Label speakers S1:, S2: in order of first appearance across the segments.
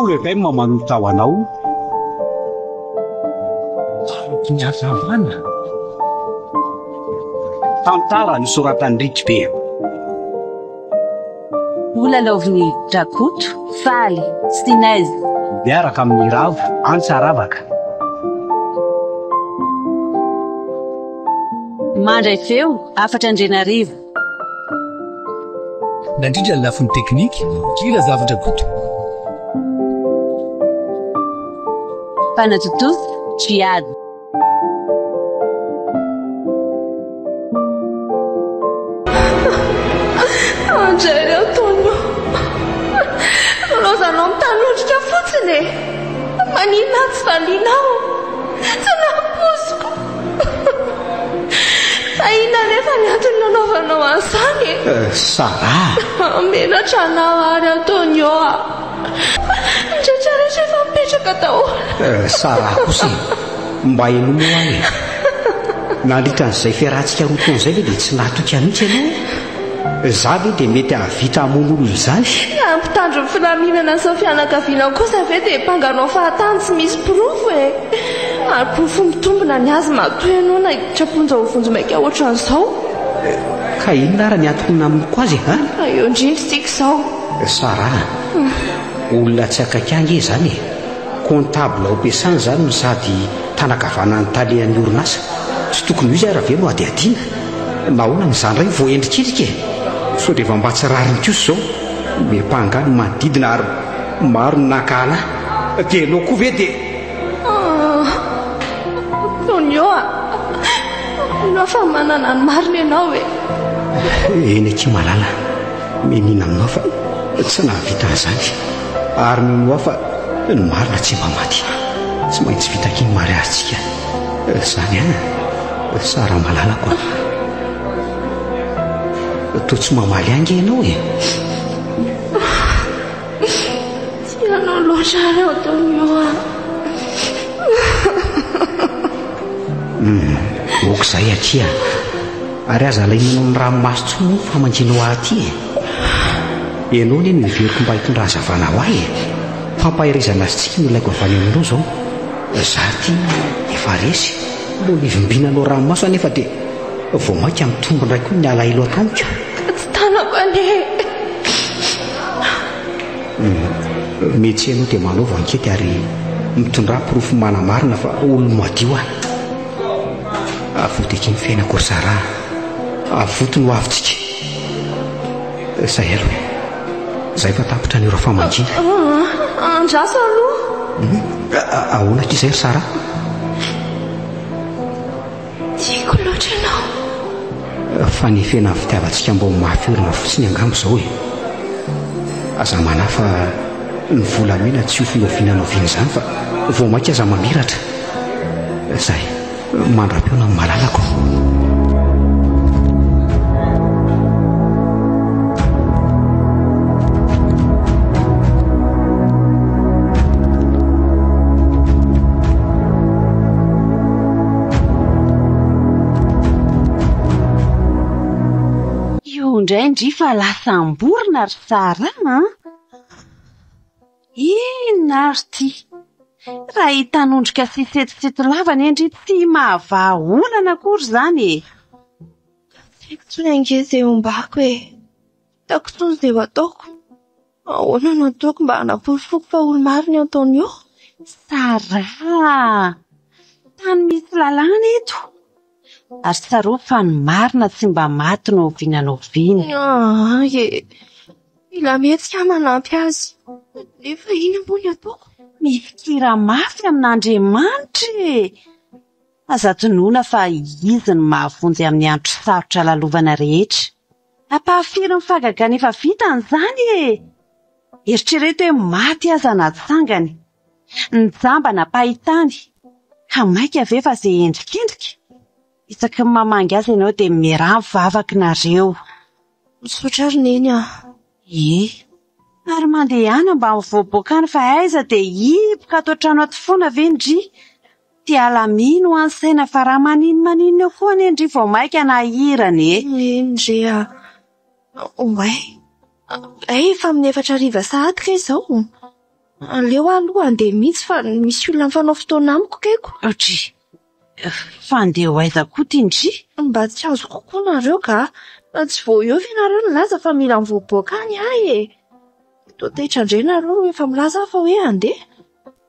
S1: Cool FM manolotra ho anao. Tariky ny hazavana. Tantara nosoratan'i Ricky Be.
S2: Holalaovin'i Rakoto, Faly, Stinez.
S1: Miaraka amin'i Ravo Antsaravaka.
S2: Mandray feo, Hafatra Andrianarivo.
S3: Nandrindra ny lafiny teknika, Gila Zava-dRakoto.
S2: Mpanatontosa, Djihad.
S4: Andray ry Antonio. Lozanao mitanondrika fotsiny e. Maninona aho tsy valianao? Tsy nampoiziko. Fa inona anefa ny antony nanaovanao an'izany e?
S1: Sarah!
S4: Menatra anao ary Antonio a. Ny rehetra rehetra efa mipetraka daholo.
S1: Sarah kosa e! Mba henoy moa aho e! Nandritra an'izay fiarahantsika roa taona izay ve dia tsy nahatoky ahy mihitsy ianao? Izaho ve dia mety hahavita hamono olona izany?
S4: Raha mpitandro ny filaminana sy ny fianakaviana kosa ve dia mpanganao fahatany tsy misy porofo e! Ary porofo mitombina ny azy matoa ianao naiditra am-ponja ho vonjimaika ohatran'izao.
S1: Ka inona ary ny antony namonoako azy e?
S4: Ka eo indrindra isika izao.
S1: Sarah a! Olona tsy akaiky ahy ange izany e! Comptable ao am-piasana izany no sady tanakavanan'ny talehan'ny orinasa. Tsy tokony ho izy ary ve no hadihadiana? Nahoana no izaho indray no voaendrikendrika e? Sao dia efa mba tsy rariny kosa izao? Miampanga ahy ny manodidina ary maro ny nankahala ahy. Dia ianao koa ve dia.
S4: Ah! Antonio a! Mino aho fa manana ny marina ianao e!
S1: Eny akia malala. Menina aminao fa tsy nahavita an'izany. Ary minoa aho fa ny marina tsy mba maty. Tsy maintsy vita akia ny mariazintsika. Izany an! Sarah malalako a! Toa tsy mamaly ahy ange ianao e!
S4: Tia anao loatra ary Antonio a!
S1: Hum, ok izay akia. Ary aza alainanao ny ranomaso intsony moa ny famangianao ahy aty e! Ianao anie no heveriko mba hitondra hazavana ho ahy e! Fampaherezana sy tsiky no ilaiko avy any aminao izao. Za aty efa resy, mbola ivimbinanao ranomaso anefa dia vao mainka mitombo indray koa ny alahelo ato amiko.
S4: Ka tsy tanako anie e!
S1: Mety ianao dia manaova ankety ary mitondrà porofo manamarina fa olo-madio aho. Avoto eky ny fiainako ry Sarah a! Avoto ny hoavintsika. Zay aloha e. Zay fa tapitra ny ora famangiana.
S4: Andraso aloha.
S1: Ahoana akia izay ry Sarah?
S4: Tiako loatra ianao.
S1: Fanefena ny fitiavantsika mba ho mafy orina fotsiny angamba izao e. Aza manahy fa ny volamena tsy ho finoviana noviana izany fa vao mainka aza mamiratra. Zay, mandra-pihaona ny malalako.
S2: Io indray ndry fa lasa amborina ry Sarah a! Inona ary ity? Raha hitanondrika sy setoseto lava anie ndry tsy mahavaha olana akory izany e!
S4: Tsy haiko intsony ange izay ombako e! Tsy hitako intsony izay ho ataoko. Ahoana no ataoko mba hanaporofoko fa olo-marina i Antonio?
S2: Sarah a! Tany misy lalàna eto. Ary tsarovy fa ny marina tsy mba maty na oviana na oviana.
S4: Aa e! Mila mihetsika aho manampy azy. Nefa inona moa ny ataoko?
S2: Mifikira mafy amin'Andriamanitra e! Aza adinoina fa Izy no mahavonjy amin'ny andro sarotra lalovana rehetra. Ampahafirin'ny fahagagana efa vitany izany e! Eritrereto hoe maty aza natsangany. Ny jamba nampahitany. Ka mainka ve fa izay endrikendrika? Isaky ny mamangy azy ianao dia miaraha mivavaka nareo.
S4: Misaotra ry Neny a!
S2: Ie. Ary mandehana mba mivoaboaka any fa aiza dia hihiboka ato an-trano ato foana ve ndry? Te alamino hoa ny saina fa raha maninomaninona eo koa anie ndry vao maika hanahirana e!
S4: Eny ndry a! Oay! Hay efa amin'ny 4 hariva sahady kay izao? Aleo aho aloha handeha mihitsy fa misy olona mifanao fotoana amiko kaiko.
S2: Dry. Fa handeha ho aiza koa ity ndry?
S4: Mba tsy azoko koa nareo ka. Tsy vao eo ve nareo nilaza fa mila mivoaboaka any aho e? Toa taitra indray nareo rehefa milaza aho fa hoe handeha.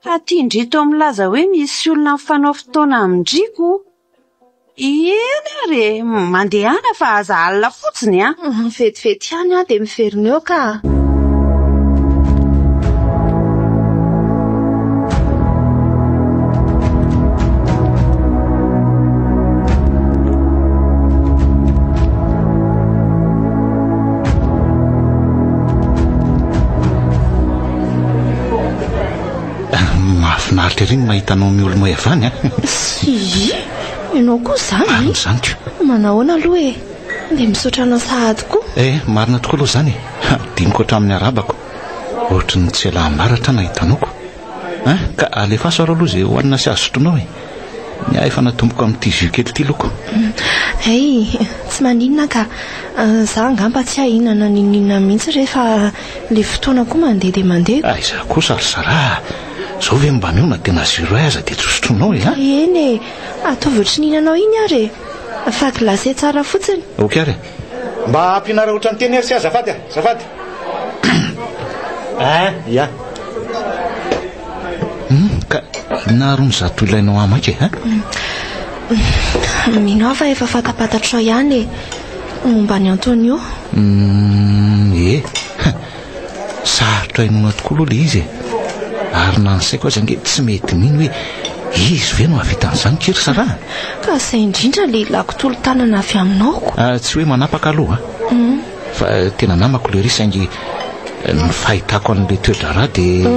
S2: Fa ity ndry toa milaza hoe misy olona mifanao fotoana amin-dry ko. Eny ary e! Mandehana fa aza alina fotsiny an!
S4: Vetivety ihany aho dia miverina eo ka!
S5: Mahafinaritra ery ny mahita anao miolomay avy any an!
S4: Tsia, ianao koa izany?
S5: Marina izany ko!
S4: Manahoana aloha e? Dia misaotra anao sahady koa.
S5: Eh, marina tokoa aloha izany e! Hadinoko hatramin'ny arabako. Ohatry ny tsy elahambaratra aho nahita anao ko. Hein, ka alefaso ary aloha izay hohanina sy azo sotroinao e! Ny ahy efa natomboko amin'ity jus kely ity loko.
S4: Hay, tsy maninona ka. Za angamba tsy hahinana n'inon'inona mihitsy re fa le fotoana koa mandeha dia mandeha.
S5: Aiza kosa ry zalahy a! Zao ve mba miona dia na jus iray aza dia tsy hosotroinao e a!
S4: Eny e! Ataovy ohatry ny hihinanao iny ary e! Fa glacé tsara fotsiny.
S5: Ok ary e!
S6: Mba ampianaro ohatran'ny teny ary se azafady a! Azafady! Hein, ya.
S5: Hum, ka inona ary hono izato ilainao ahy mainka e, hein?
S4: Mino aho fa efa fantapantatrao ihany e, momba an'i Antonio.
S5: Hum, ie. Sarotra inoana tokoa aloha ilay izy e. Ary na ny saiko aza ange tsy mety mino hoe izy ve no hahavita an'izany ki ry Sarah?
S4: Ka izay indrindra ilay ilako tolo-tanana avy aminao ko.
S5: Ah, tsy hoe manapaka aloha an. Fa tena namako lery saingy ny fahitako an'ilay toe-draharaha dia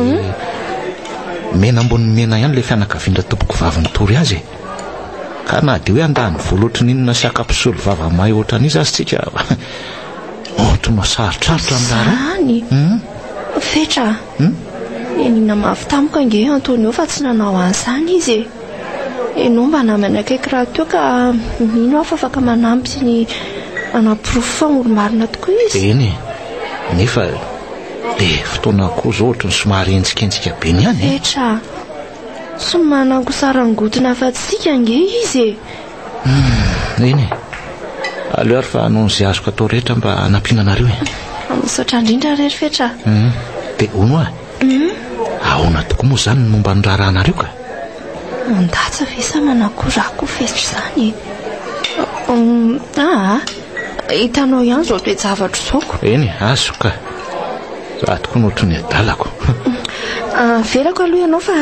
S5: mena ambonin'ny mena ihany ilay fianakavian-dRatompokovavy nitory azy e. Ka na dia hoe handany vola ohatry ny inona sy haka mpisolo vava mahay ohatran'iza aza tsika, ohatry ny sarotrarotra ny raharaha.
S4: Izany? Fetra a! Nenina mafy tamiko ange Antonio fa tsy nanao an'izany izy e! Ianao mba namany akaiky rahateo ka mino aho fa afaka manampy sy manaporofo fa olo-marina tokoa izy.
S5: Eny e! Nefa dia fotoana koa izao ohatry ny somary henjikenjika be ny any e!
S4: Fetra a! Tsy manan-ko sarangotina afa-tsy isika ange izy e!
S5: Humm, eny e! Aleo ary fa hanao izay azoko atao rehetra mba hanampiana anareo e!
S4: Misaotra indrindra re ry Fetra a!
S5: Humm, dia hono hoa, ahoana tokoa moa izany ny momba ny raharahanareo ka?
S4: Mandatsa ve sa manakorako Fetra izany e? Humm, aa, hitanao ihany izao toe-javatra izao ko!
S5: Eny e, azoko ka! Za tokoa no ohatry ny adalako.
S4: Avelako aloha ianao fa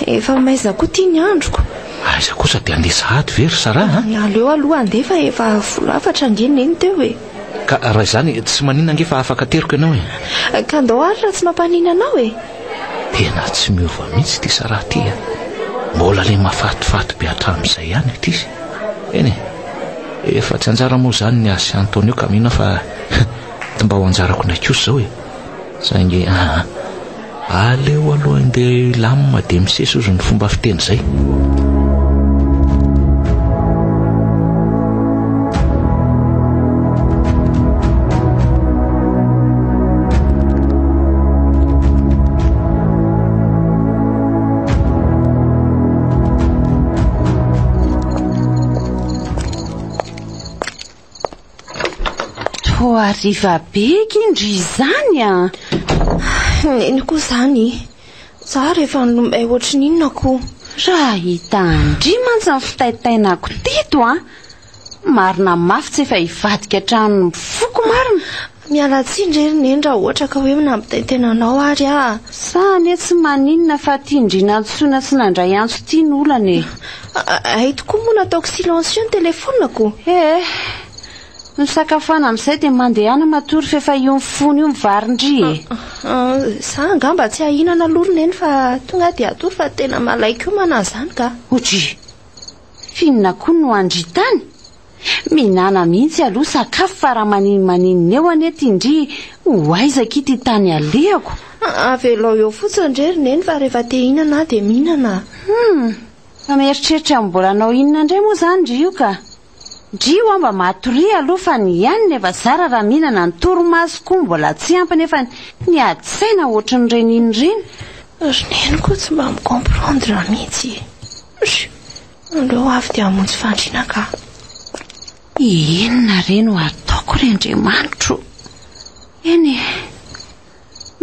S4: efa maizina koa ity ny androko.
S5: Aiza kosa dia handeha sahady ve ry Sarah a?
S4: Aleo aloha handeha fa efa folo hafatra ange neny teo e.
S5: Ka raha izany tsy maninona ange fa afaka ateriko ianao e.
S4: Ka ndao ary raha tsy mampaninona anao e.
S5: Tena tsy miova mihitsy ity Sarah ity a. Mbola le mahafatifaty be hatramin'izay ihany ity. Eny e. Efa tsy anjara moa izany ny ahy sy Antonio ka mino aho fa mba ho anjarako indray kosa izao e. Saingy aa. Aleo aloha andeha hilamina dia misesy ozy ny fomba fiteny izay.
S2: Toa hariva be aky ndry izany a!
S4: Neny koa izany, za rehefa nilomay ohatry ny inona ko.
S2: Raha hita an-dry mantsy ny fitaitainako teto a! Marina mafy tsy efa hivadika hatramin'ny foko marina.
S4: Miala tsiny re ry Neny raha ohatra ka hoe nampitaintaina anao ary aho.
S2: Sa anie tsy maninona fa ity ndry nantsoina tsy nandray antso ity no olana e.
S4: Hay tokoa moa nataoko silencieux ny telephone-ko.
S2: Eh! Misakafoana amin'izay dia mandehana matory f'efa io mifono io ny varin-dry e.
S4: Za angamba tsy hahinana aloha ry Neny fa tonga dia hatory fa tena malain-komana izany ka.
S2: Odry! F'inona koa no handritany? Mihinana mihitsy aloha sakafo fa raha maninomaninona eo anie ty ndry ho aiza akia ty tany alehako.
S4: Avelao eo fotsiny re ry Neny fa rehefa te hihinana aho dia mihinana a.
S2: Hum! Fa mieritreritra ny mbola hanao inona indray moa izany ndry io ka. Ndry io mba matoria aloha fa ny hanina efa zara raha mihinana ny torimaso koa mbola tsy ampy nefa ny ady saina ohatrin'ireny iny ireny.
S4: Ry neny koa tsy mba mi-comprendre mihitsy e. Ry, aleo avy dia hamonjy fandriana ka.
S2: Inona re no hataoko ry Andriamanitro? Eny e,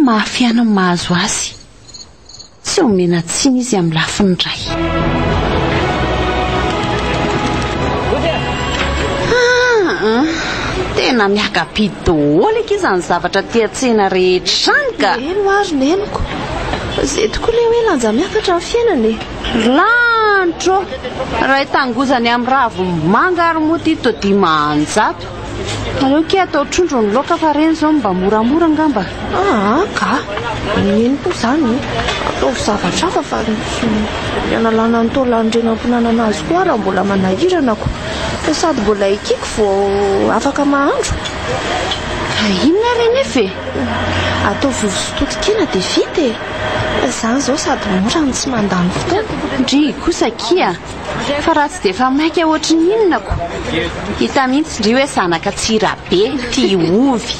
S2: mafy ihany ny mahazo azy. Tsy omena tsiny izy amin'ny lafiny iray. Ah, tena miaka-bidy daholo akia izany zavatra aty an-tsena rehetra izany ka.
S4: Eny hoa ry neniko. Izay tokoa ilay hoe lanja miakatra ny fiainana e.
S2: Lanitra ô! Iray tangozany amin'ny ravim-manga ary moa ity toa 500. Aleo akia atao trondro ny laoka fa ireny izao mba moramora angamba.
S4: Aa ka! Neny koa izany e! Ataovy zavatra hafa fa ny hanalana ny taolan'ireny ampinanana azy koa ary mbola manahirana ko! Sady mbola ekeko vao afaka mahandro.
S2: Ka inona ary anefa e?
S4: Ataovy ovy sy totokena dia vita e! Izany izao sady mora no tsy mandany fotoana.
S2: Ndry kosa akia! Fa raha tsy dia efa maika ohatry ny inona ko! Hita mihitsy ndry hoe zanaka tsirabe, tia ovy.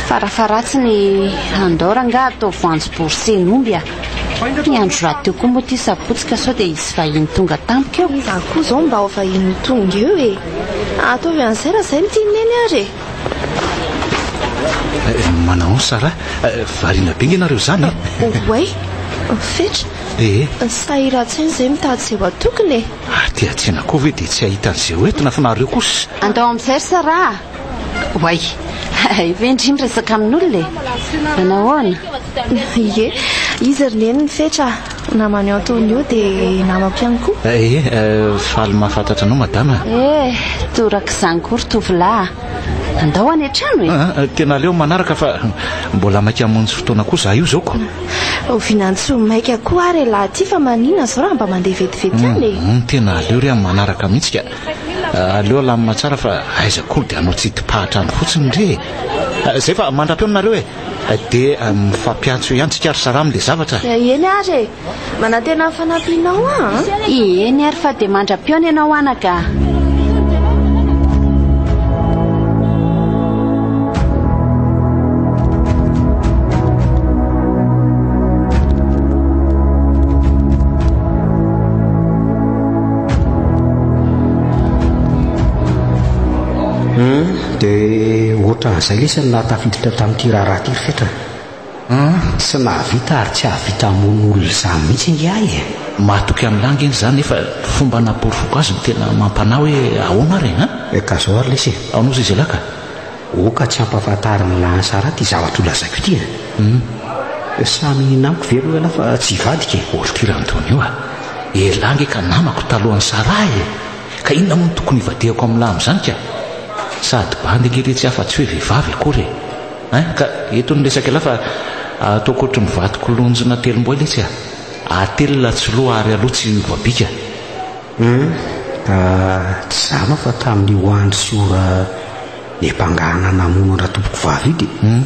S2: Farafaharatsiny andao rangaha atao voanjobory sen'omby a! Ny andro rahateo koa moa ity sabotsy ka sao dia hisy vahiny tonga tampoka eo.
S4: Iza koa izao mba ho vahiny tonga eo e! Ataovy an'izay raha izay no tian'i Neny ary e!
S5: Manahoana Sarah? Variana be nge nareo izany e!
S4: Oay! Fetra!
S5: Ee.
S4: Sahiran-tsaina izay mitady izay ho atokony e!
S5: Ary aty an-tsena koa ve dia tsy hahita an'izay ho entina fa nareo kosa.
S2: Andao amin'izay ry Sarah a! Oay! Hay ve ndry miresaka amin'olona e! Manahoana?
S4: Ie, izy ry Neny ny Fetra a! Naman'i Antonio dia namako ihany koa.
S5: Ee, faly mahafantatra anao madama a!
S2: Ee, torak'izany koa ry tovolahy a! Andao any an-trano e!
S5: Aa, tena aleo manaraka fa mbola maika hamonjy fotoana koa za io zao ko.
S4: Oviana tsy ho maika koa ary elah ty fa maninona zao raha mba mandeha vetivety any e!
S5: Humm, tena aleo re amin'ny manaraka mihitsy ka. Aleo alamina tsara fa aiza koa dia hanao tsidi-pahatra any fotsiny re e! Zay fa mandra-peo nareo e! Dia mifampiantso ihany tsika ry Sarah amin'ilay zavatra.
S4: Eny ary e! Manantena ny fanampianao aho an!
S2: Eny ary fa dia mandra-pihaona ianao anaka a!
S1: Hum, dia ohatran'izay lesy no nahatafiditra tamin'ity raharaha ity ry Fetra.
S5: Hum,
S1: tsy nahavita ary tsy hahavita hamono olona izany mihitsy ange ahy e!
S5: Matoky an'lah ange za nefa fomba anaporofoko azy no tena mampanahy hoe ahoana ary e, hein?
S1: Ka zao ary lesy e!
S5: Ahoana ozy izy elah ka?
S1: Oka tsy ampahafantarin'lah an'i Sarah ity zavatra ho lazaiko ity e!
S5: Hum.
S1: Samy namako ve aloha ialahy fa tsy hivadika e?
S5: Ry ty Rantonio a! Elah ange ka namako talohan'i Sarah e! Ka inona moa no tokony hivadihako amin'lah amin'izany ka? Sady bandy ange letsy aho fa tsy hoe vehivavy akory e! Hein? Ka eto ny resaka elah fa ataoko ohatry ny vato kilonjina telom-boay letsy a! Atelina tsy loha ary aloha tsy hiova bika.
S1: Hum, ka tsy zama fa tamin'io andro sy ora niampangana namono an-dRatompokovavy io dia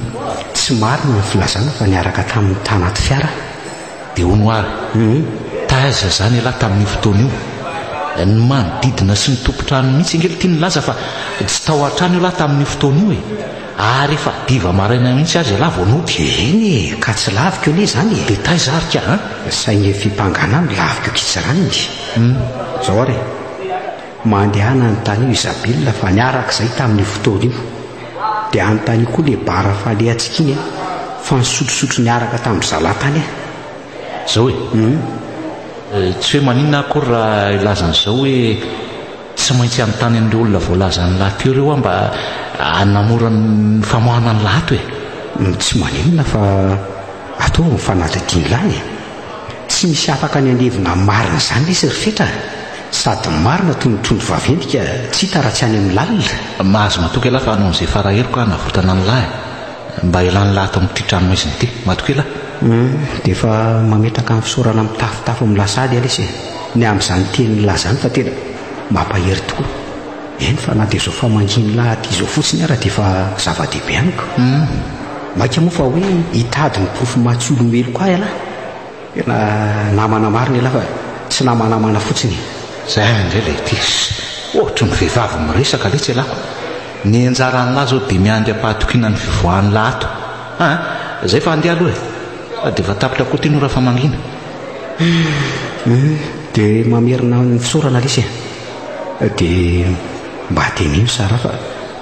S1: tsy marina ny filazana fa niaraka taminy tanaty fiara aho.
S5: Dia hono ary, taiza izany ialahy tamin'io fotoana io? Ny manodidina sy ny tompon-trano mihitsy ange ity nilaza fa tsy tao an-trano ialahy tamin'io fotoana io e! Ary efa hadiva maraina mihitsy aza ialahy vao nody.
S1: Eny e, ka tsy laviko anie izany e!
S5: Dia taiza ary ka an?
S1: Saingy ny fimpangana no laviko kitsirany. Izao ary e, mandehana anontanio Isabelle fa niaraka izahay tamin'io fotoana io. Dia anontanio koa ilay bar falehantsika iny an, fa nisotrosotro niaraka tamin-dry zalahy tany aho.
S5: Izao e, tsy hoe maninona aho akory raha hilaza an'izao hoe tsy maintsy hanontany an'ireo olona voalazan'ny lahy teo ireo aho mba hanamora ny famoahana ny lahy ato e.
S1: Tsy maninona fa ataovy ny fanadihadian'ny lahy e. Tsy misy afaka ny handevina marina izany lesy ry Fetra a! Sady marina toy ny trondro vaventy ka tsy hita raha tsy any amin'ny lalina.
S5: Mahazo matoky ialahy fa hanao an'izay fara heriko aho hanavotana ny lahy e. Mba hialan'ny lahy ato amin'ity tranomaizina ity. Matokia ialahy.
S1: Hum, dia efa mametraka ny fisaorana mitafotafo amin'ny lasady aho lesy e. Ny amin'izany tenin'ny lahy izany fa tena mampahery tokoa. Eny fa na dia izao famangian'ny lahy aty izao fotsiny ara dia efa zava-dehibe amiko. Mainka moa fa hoe hitady ny porofo maha tsy olombeloko ahy ialahy. Tena namana marina ialahy fa tsy namanamana fotsiny e.
S5: Zay indray ilay ity. Ohatry ny vehivavy miresaka letsy ialahy ko. Ny anjaran'lah zao dia miandry am-pahatokiana ny fivoahan'lah ato. An! Zay fa handeha aloha e. Sady efa tapitra koa ity ny ora fa mangina.
S1: Hum, dia mamerina ny fisaorana lesy e. Dia mba teneno Sarah fa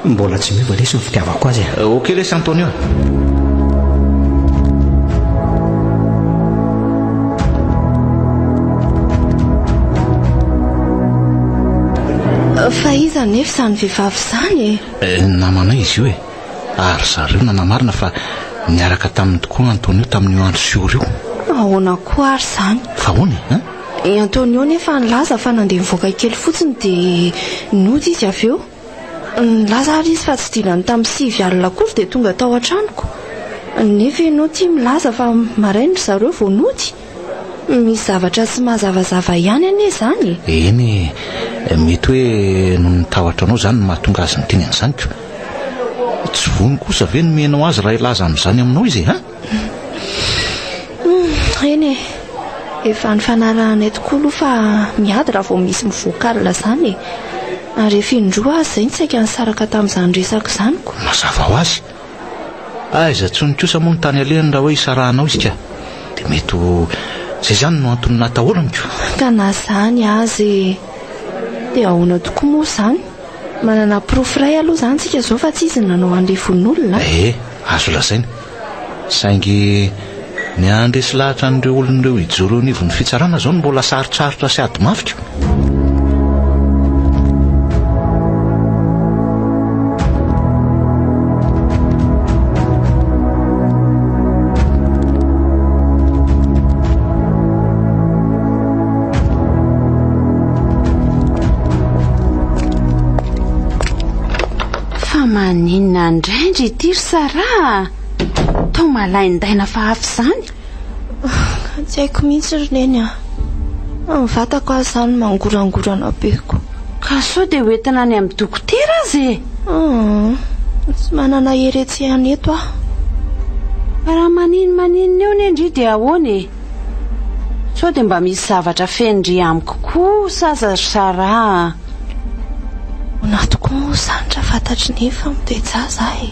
S1: mbola tsy miova lesy ny fitiavako azy e.
S5: Ok lesy Antonio a.
S4: Fa iza anefa izany vehivavy izany e?
S5: Eh, namanay izy io e. Ary zareo nanamarina fa niaraka taminy tokoa Antonio tamin'io andro sy ora io.
S4: Ahoana koa ary izany?
S5: Fa ahoana e? Hein?
S4: I Antonio nefa nilaza fa nandeha nivoaka kely fotsiny dia nody izy avy eo. Nilaza ary izy fa tsy dilany tamin'ny 9 alina akory dia tonga tao an-tranoko. Nefa ianao ity milaza fa maraina ry zareo vao nody. Misy zavatra tsy mazavazava ihany anie izany
S5: e! Eny e, mety hoe noho ny tahotra anao izany no mahatonga azy miteny an'izany ko. Tsy vono kosa ve no omenao azy raha hilaza an'izany aminao izy e, an?
S4: Eny e, efa nifanarahanay tokoa aloha fa miady raha vao misy mivoaka alina izany e. Ary efa indroa aza izay no saika nisaraka tamin'izany resaka izany ko.
S5: Mazava ho azy. Aiza tsony kosa moa ny tany alehany raha hoe hisarahanao izy ka. Dia mety ho izay izany no antony natahorany ko.
S4: Ka na izany aza e! Dia ahoana tokoa moa izany? Manana porofo iray aloha izany isika izao fa tsy izy no nanao an'ilay vono olona a!
S5: Ee, azo lazaina. Saingy ny handresy lahatra an'ireo olona ireo hijoro eo anivon'ny fitsarana izao no mbola sarotsarotra sy ady mafy ko.
S2: Fa maninona indray ndry ity ry Sarah a? Toa malaindaina fa hafa izany.
S4: Tsy haiko mihitsy ry Neny a. Ny vatako aza izany mangorangorana be ko.
S2: Ka sao dia hoentina any amin'ny dokotera aza e?
S4: Hum, tsy manana hery hetsehana eto aho.
S2: Raha maninomaninona eo anie ndry dia ahoana e? Sao dia mba misy zavatra feno-ndry amiko kosa aza ry Sarah a!
S4: Ahoana tokoa moa izany raha fantatry Neny fa mitoe-jaza aho e?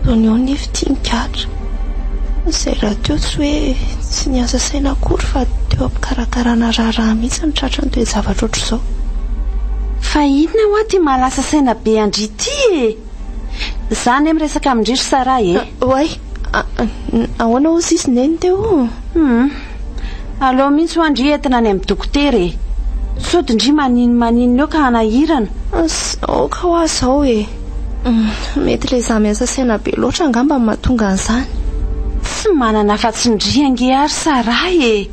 S4: Ataony eo nefa ity migadra. Izay rahateo tsy hoe tsy niasa saina akory fa teo am-pikarakarana raharaha mihitsy no tratry ny toe-javatra ohatr'izao.
S2: Fa inona hoa ity mahalasa saina be an-dry ity e? Za anie miresaka amin-dry ry Sarah e!
S4: Oay! Ahoana hozy izy Neny teo?
S2: Hum! Aleo mihitsy hoa ndry entina any amin'ny dokotera e! Sao dia ndry maninomaninona eo ka hanahirana.
S4: Aoka hoa izao e! Mety ilay izaho miasa saina be loatra angamba no mahatonga an'izany.
S2: Tsy manana afa-tsy ndry ange aho ry Sarah e!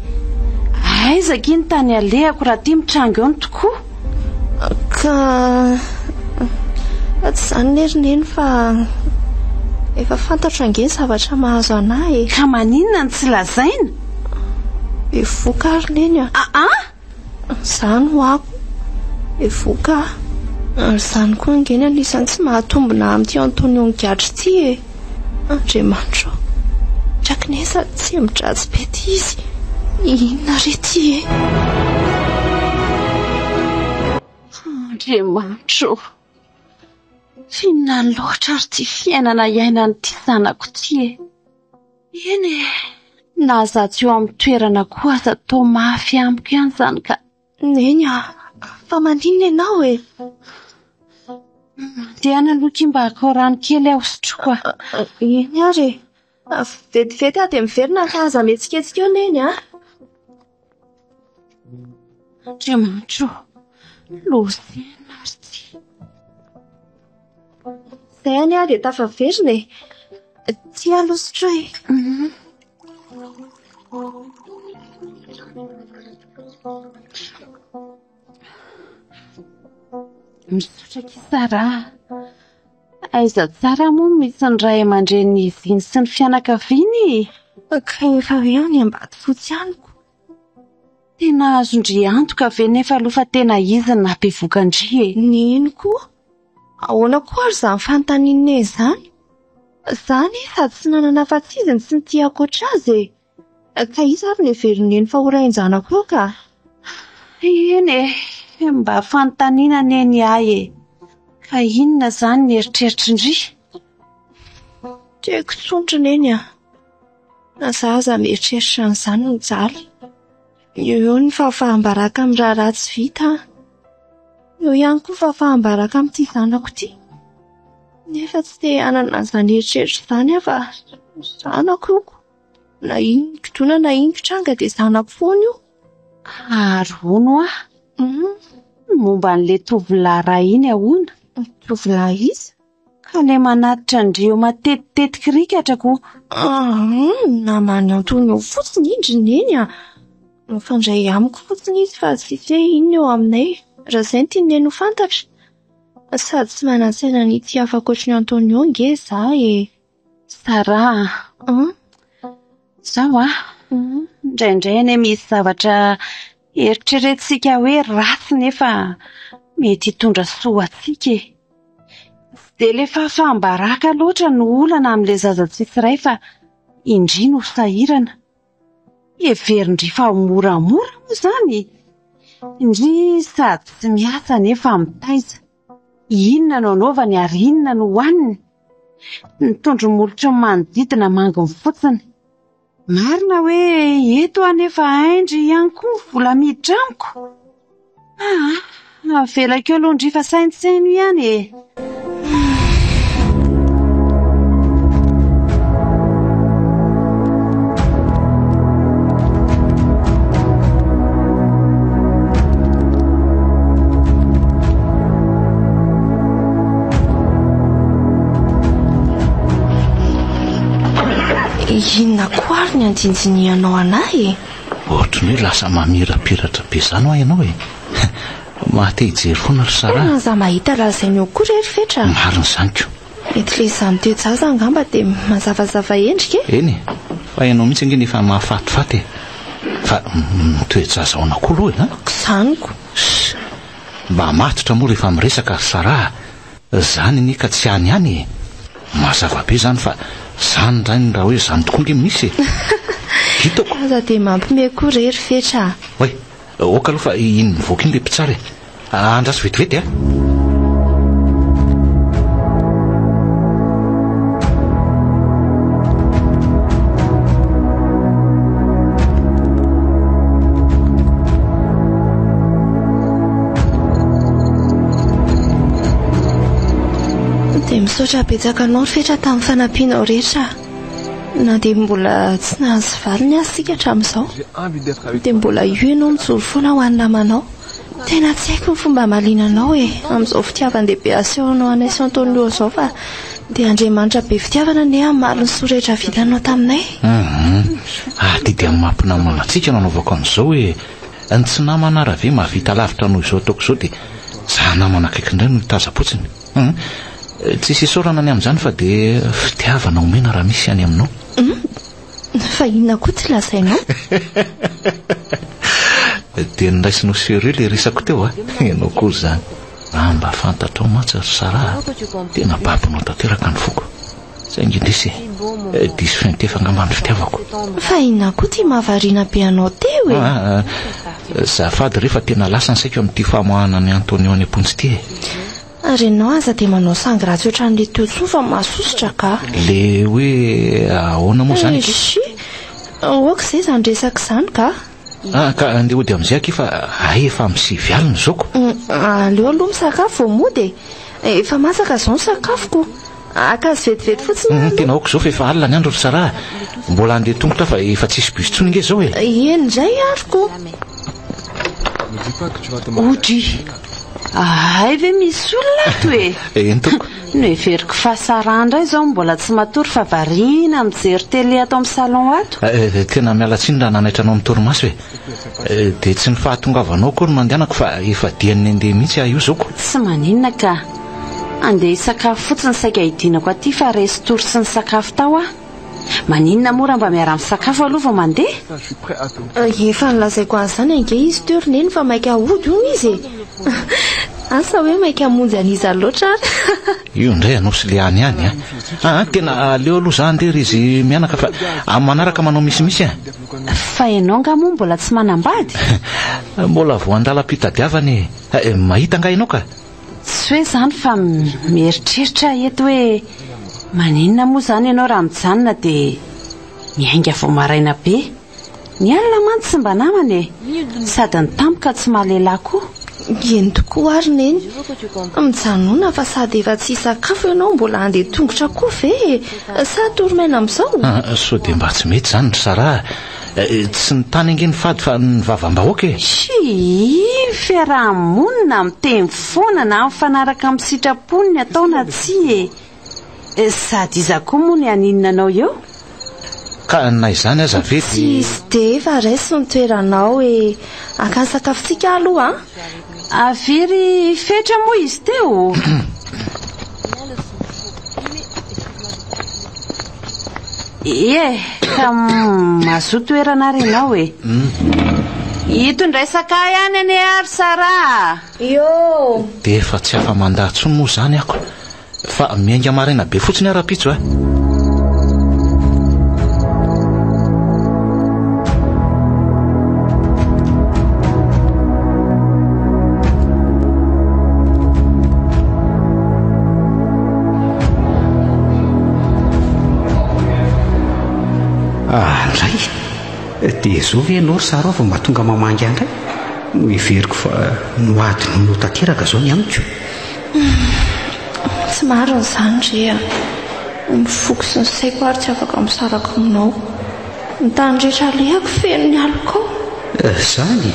S2: Aiza akia ny tany alehako raha ity mitranga eo ny tokoa?
S4: Ka tsy izany anie ry Neny fa efa fantatro ange ny zavatra mahazo anà e!
S2: Ka maninona no tsy lazaina?
S4: Bevohoka aho ry Neny a!
S2: Aa!
S4: Izany ho ako, bevohoka aho. Ary izany koa ange ny anisan'ny tsy mahatombina amin'ity Antonio migadra ity e! Andriamanitra ô! Trakinesa tsy midratsy be ity izy! Inona re ity e?
S2: Andriamanitra ô! F'inona loatra ary ity fiainana iainan'ity zanako ity e? Eny e, na za tsy eo amin'ny toerana koa aza toa mafy amiko ihany izany ka.
S4: Neny a, fa maninona ianao e?
S2: Mandehana aloha akia mba hakao rano kely aho hosotroiko a.
S4: Eny ary e. Vetivety aho dia miverina fa aza mihetsiketsika eo Neny a.
S2: Andriamanitra ô, loza inona ary ity?
S4: Izay anie aho dia tafaverina e. Ity aloha sotroy e.
S2: Misaotra akia Sarah. Aiza tsara moa no misy ny ray aman-drenin'izy iny sy ny fianakaviany e?
S4: Ka efa hoe any Ambatofotsy any ko.
S2: Tena azon-dry antoka ve nefa aloha fa tena izy no nampivoka an-dry e?
S4: Neny koa? Ahoana koa ary izany fanontanian'i Neny izany? Za anie sady tsy nanana afa-tsy izy no tsy nitia ankoatra azy e! Ka iza ary no heverin'i Neny fa ho rain-janako eo ka?
S2: Eny e! Mba fanontaniana anie ny ahy e! Ka inona izany ny eritreritry ndry?
S4: Tsy haiko intsony ry Neny a! Na za aza mieritreritra an'izany mijaly. Eo eo ny fahafaham-baraka amin'ny raharaha tsy vita an. Eo ihany koa ny fahafaham-baraka amin'ity zanako ity. Nefa tsy te hanana an'izany eritreritra izany aho fa zanako io. Na inon-kidona na inon-kitranga dia zanako foana io.
S2: Ary hono hoa, ny momba an'ilay tovolahy iray iny ahoana?
S4: Tovolahy iza?
S2: Ka ilay manatitra an-dry eo matetitetika ry katra ko.
S4: Naman'i Antonio fotsiny iny ry Neny a! Mifandray amiko fotsiny izy fa tsy hoe inona eo aminay. Raha izay no tian'i Neny ho fantatra. Sady tsy manan-tsaina ny hitia hafa ankoatry ny Antonio ange izaho e!
S2: Sarah a! Izao a! Indraindray anie misy zavatra eritreretintsika hoe ratsy nefa mety hitondra soa ho antsika e! Tsy dia ilay fahafaham-baraka loatra no olana amin'ilay zaza tsisy ray fa indry no sahirana. Heverin-dry fa ho moramora moa izany? Ndry sady tsy miasa nefa mitaiza. Inona no anaovany ary inona no hohaniny? Ny tondro-molotry ny manodidina manginy fotsiny. Marina hoe eto aho nefa hain-dry ihany koa ny vola miditra amiko. Aa, avelako eo aloha ndry fa saintsaino ihany e.
S4: Inona koa ary ny andinjinihanao an'ahy e?
S5: Ohatry ny hoe lasa mamirapiratra be izany hoa ianao e! Maha te hijery foana ry Sarah.
S4: Tena za mahita lazainy eo koa re ry Fetra a!
S5: Marina izany ko!
S4: Mety le izaho mitoe-jaza angamba dia mazavazava endrika
S5: e! Eny e! Fa ianao mihitsy ange no efa mahafatifaty e! Fa mitoe-jaza ahoana koa aloha e!
S4: Aoka izany ko!
S5: Ssss! Mba matotra moa rehefa miresaka ry Sarah a! Zany anie ka tsy any ihany e! Mazava be zany fa zany indray ny raha hoe zany tokoa nge misy e! Hitako!
S4: Aza dia mampime koa re ry Fetra a!
S5: Oay! Ok aloha fa iny mivoaka iny le mpitsara e! Andraso vetivety a!
S4: Dia misaotra betsaka anao ry Fetra tamin'ny fanampianao rehetra. Na dia mbola tsy nahazo valiny aza isika hatramin'izao, dia mbola io ianao mijoro foana ho an'ny namanao. Tena tsy haiko ny fomba hamaliana anao e, amin'izao fitiavan-dehibe asehonao anay sy Antonio izao fa dia Andriamanitra be fitiavana anie hamaly ny soa rehetra vitanao taminay.
S5: Hum, adidy amin'ny maha mpinamana antsika no anaovako an'izao e. Ny tsy namana ara ve mahavita lavitra noho izao ataoko izao dia za namana akaiky indray no hitazam-potsiny. Hum, tsisy isaorana ny amin'izany fa dia fitiavana omena raha misy any aminao.
S4: Hum, fa inona koa ty lazainao?
S5: Dia noraisinao sérieux ilay resako teo a! Ianao koa izany. Raha mba fantatrao mantsy ry Sarah a, tena babonao tanteraka ny foko. Saingy indrisy e, diso fiantefa angamba ny fitiavako.
S4: Fa inona koa ity mahavariana be anao teo e?
S5: Ah, zafady re fa tena lasa ny saiko amin'ity famoahana an'i Antonio any am-ponja ity e.
S4: Ary ianao aza dia manao sangy ratsy ohatran'ilay teo intsony fa mahasosotra ka.
S5: Le hoe ahoana moa izany akia?
S4: Eshi! Ok izay izany resaka izany ka.
S5: Ah, ka andeha hody amin'izay akia fa hay efa amin'ny sivy alina izao ko.
S4: Aleo aloha misakafo vao mody e. Efa masaka izao ny sakafoko. Haka azy vetivety fotsiny aho aloha.
S5: Tena ok izao fa efa alina ny andro ry Sarah. Mbola handeha tongotra aho fa efa tsisy bus intsony ange izao e.
S4: Eny indray ary ko.
S2: Odry! Hay ve misy olona ato e?
S5: Eny tompoko.
S2: Noheveriko fa Sarah indray izao mbola tsy matory fa variana mijery télé ato amin'ny salon ato.
S5: Tena miala tsiny raha nanaitra anao amin'ny torimaso e. Dia tsy ny fahatongavanao akory no andehanako fa efa dian'ny handeha mihitsy aho io zao ko.
S2: Tsy maninona ka. Andeha hisakafo fotsiny saika hidinako aty fa resy tory tsy nisakafo tao aho. Maninona moa raha mba miara-misakafo aloha vao mandeha?
S4: Efa nolazaiko an'izany ange izy teo ry Neny fa maika hody hono izy e! Asa hoe maika hamonjy an'iza loatra ary.
S5: Io indray ianao sy le any ihany a! Aa tena aleo aloha za andeha ry izy mianaka fa amin'ny manaraka manao misimisy a!
S2: Fa ianao angaha moa mbola tsy manambady?
S5: Mbola vao an-dalam-pitadiavana e! Mahita angaha ianao ka?
S2: Tsy hoe izany fa mieritreritra aho eto hoe maninona moa izany ianao raha mijanona dia. Miainga vao maraina be. Ny alina mantsy tsy mba namana e! Sady ny tampoka tsy maha lehilahy koa.
S4: Eny tokoa ary Neny. Mijanona fa sady efa tsy hisakafo ianao mbola handeha tongotra koa ve e? Sa hatory maina amin'izao?
S5: Sao dia mba tsy mety izany ry Sarah a! Tsy ny tany ange no fady fa ny vavam-bahoaka e!
S2: Tsia, fiaraha-monina miteny foana na mifanaraka amin'ny sitrapony ny atao na tsia e! Sady iza koa moa no haninona anao eo?
S5: Ka na izany aza ve dia.
S4: Tsisy dia fa raiso ny toeranao e! Haka ny sakafontsika aho aloha an!
S2: Avery Fetra moa izy teo? Ie, ka mazoa toerana ary ianao e! Ito indray sakay ihany anie ary Sarah a!
S4: Iô!
S5: Dia efa tsy afa-mandà intsony moa izany ako. Fa miainga maraina be fotsiny aho rahampitso a!
S1: Ah, ndray! Dia izao ve ianao ry Sarah vao mba tonga mamangy ahy indray? Noheveriko fa nohadinoinao tanteraka izao ny amiko.
S4: Tsy marina izany re a! Ny foko sy ny saiko ary tsy afaka misaraka aminao. Ny tany rehetra alehako feno ny alokao.
S1: Izany?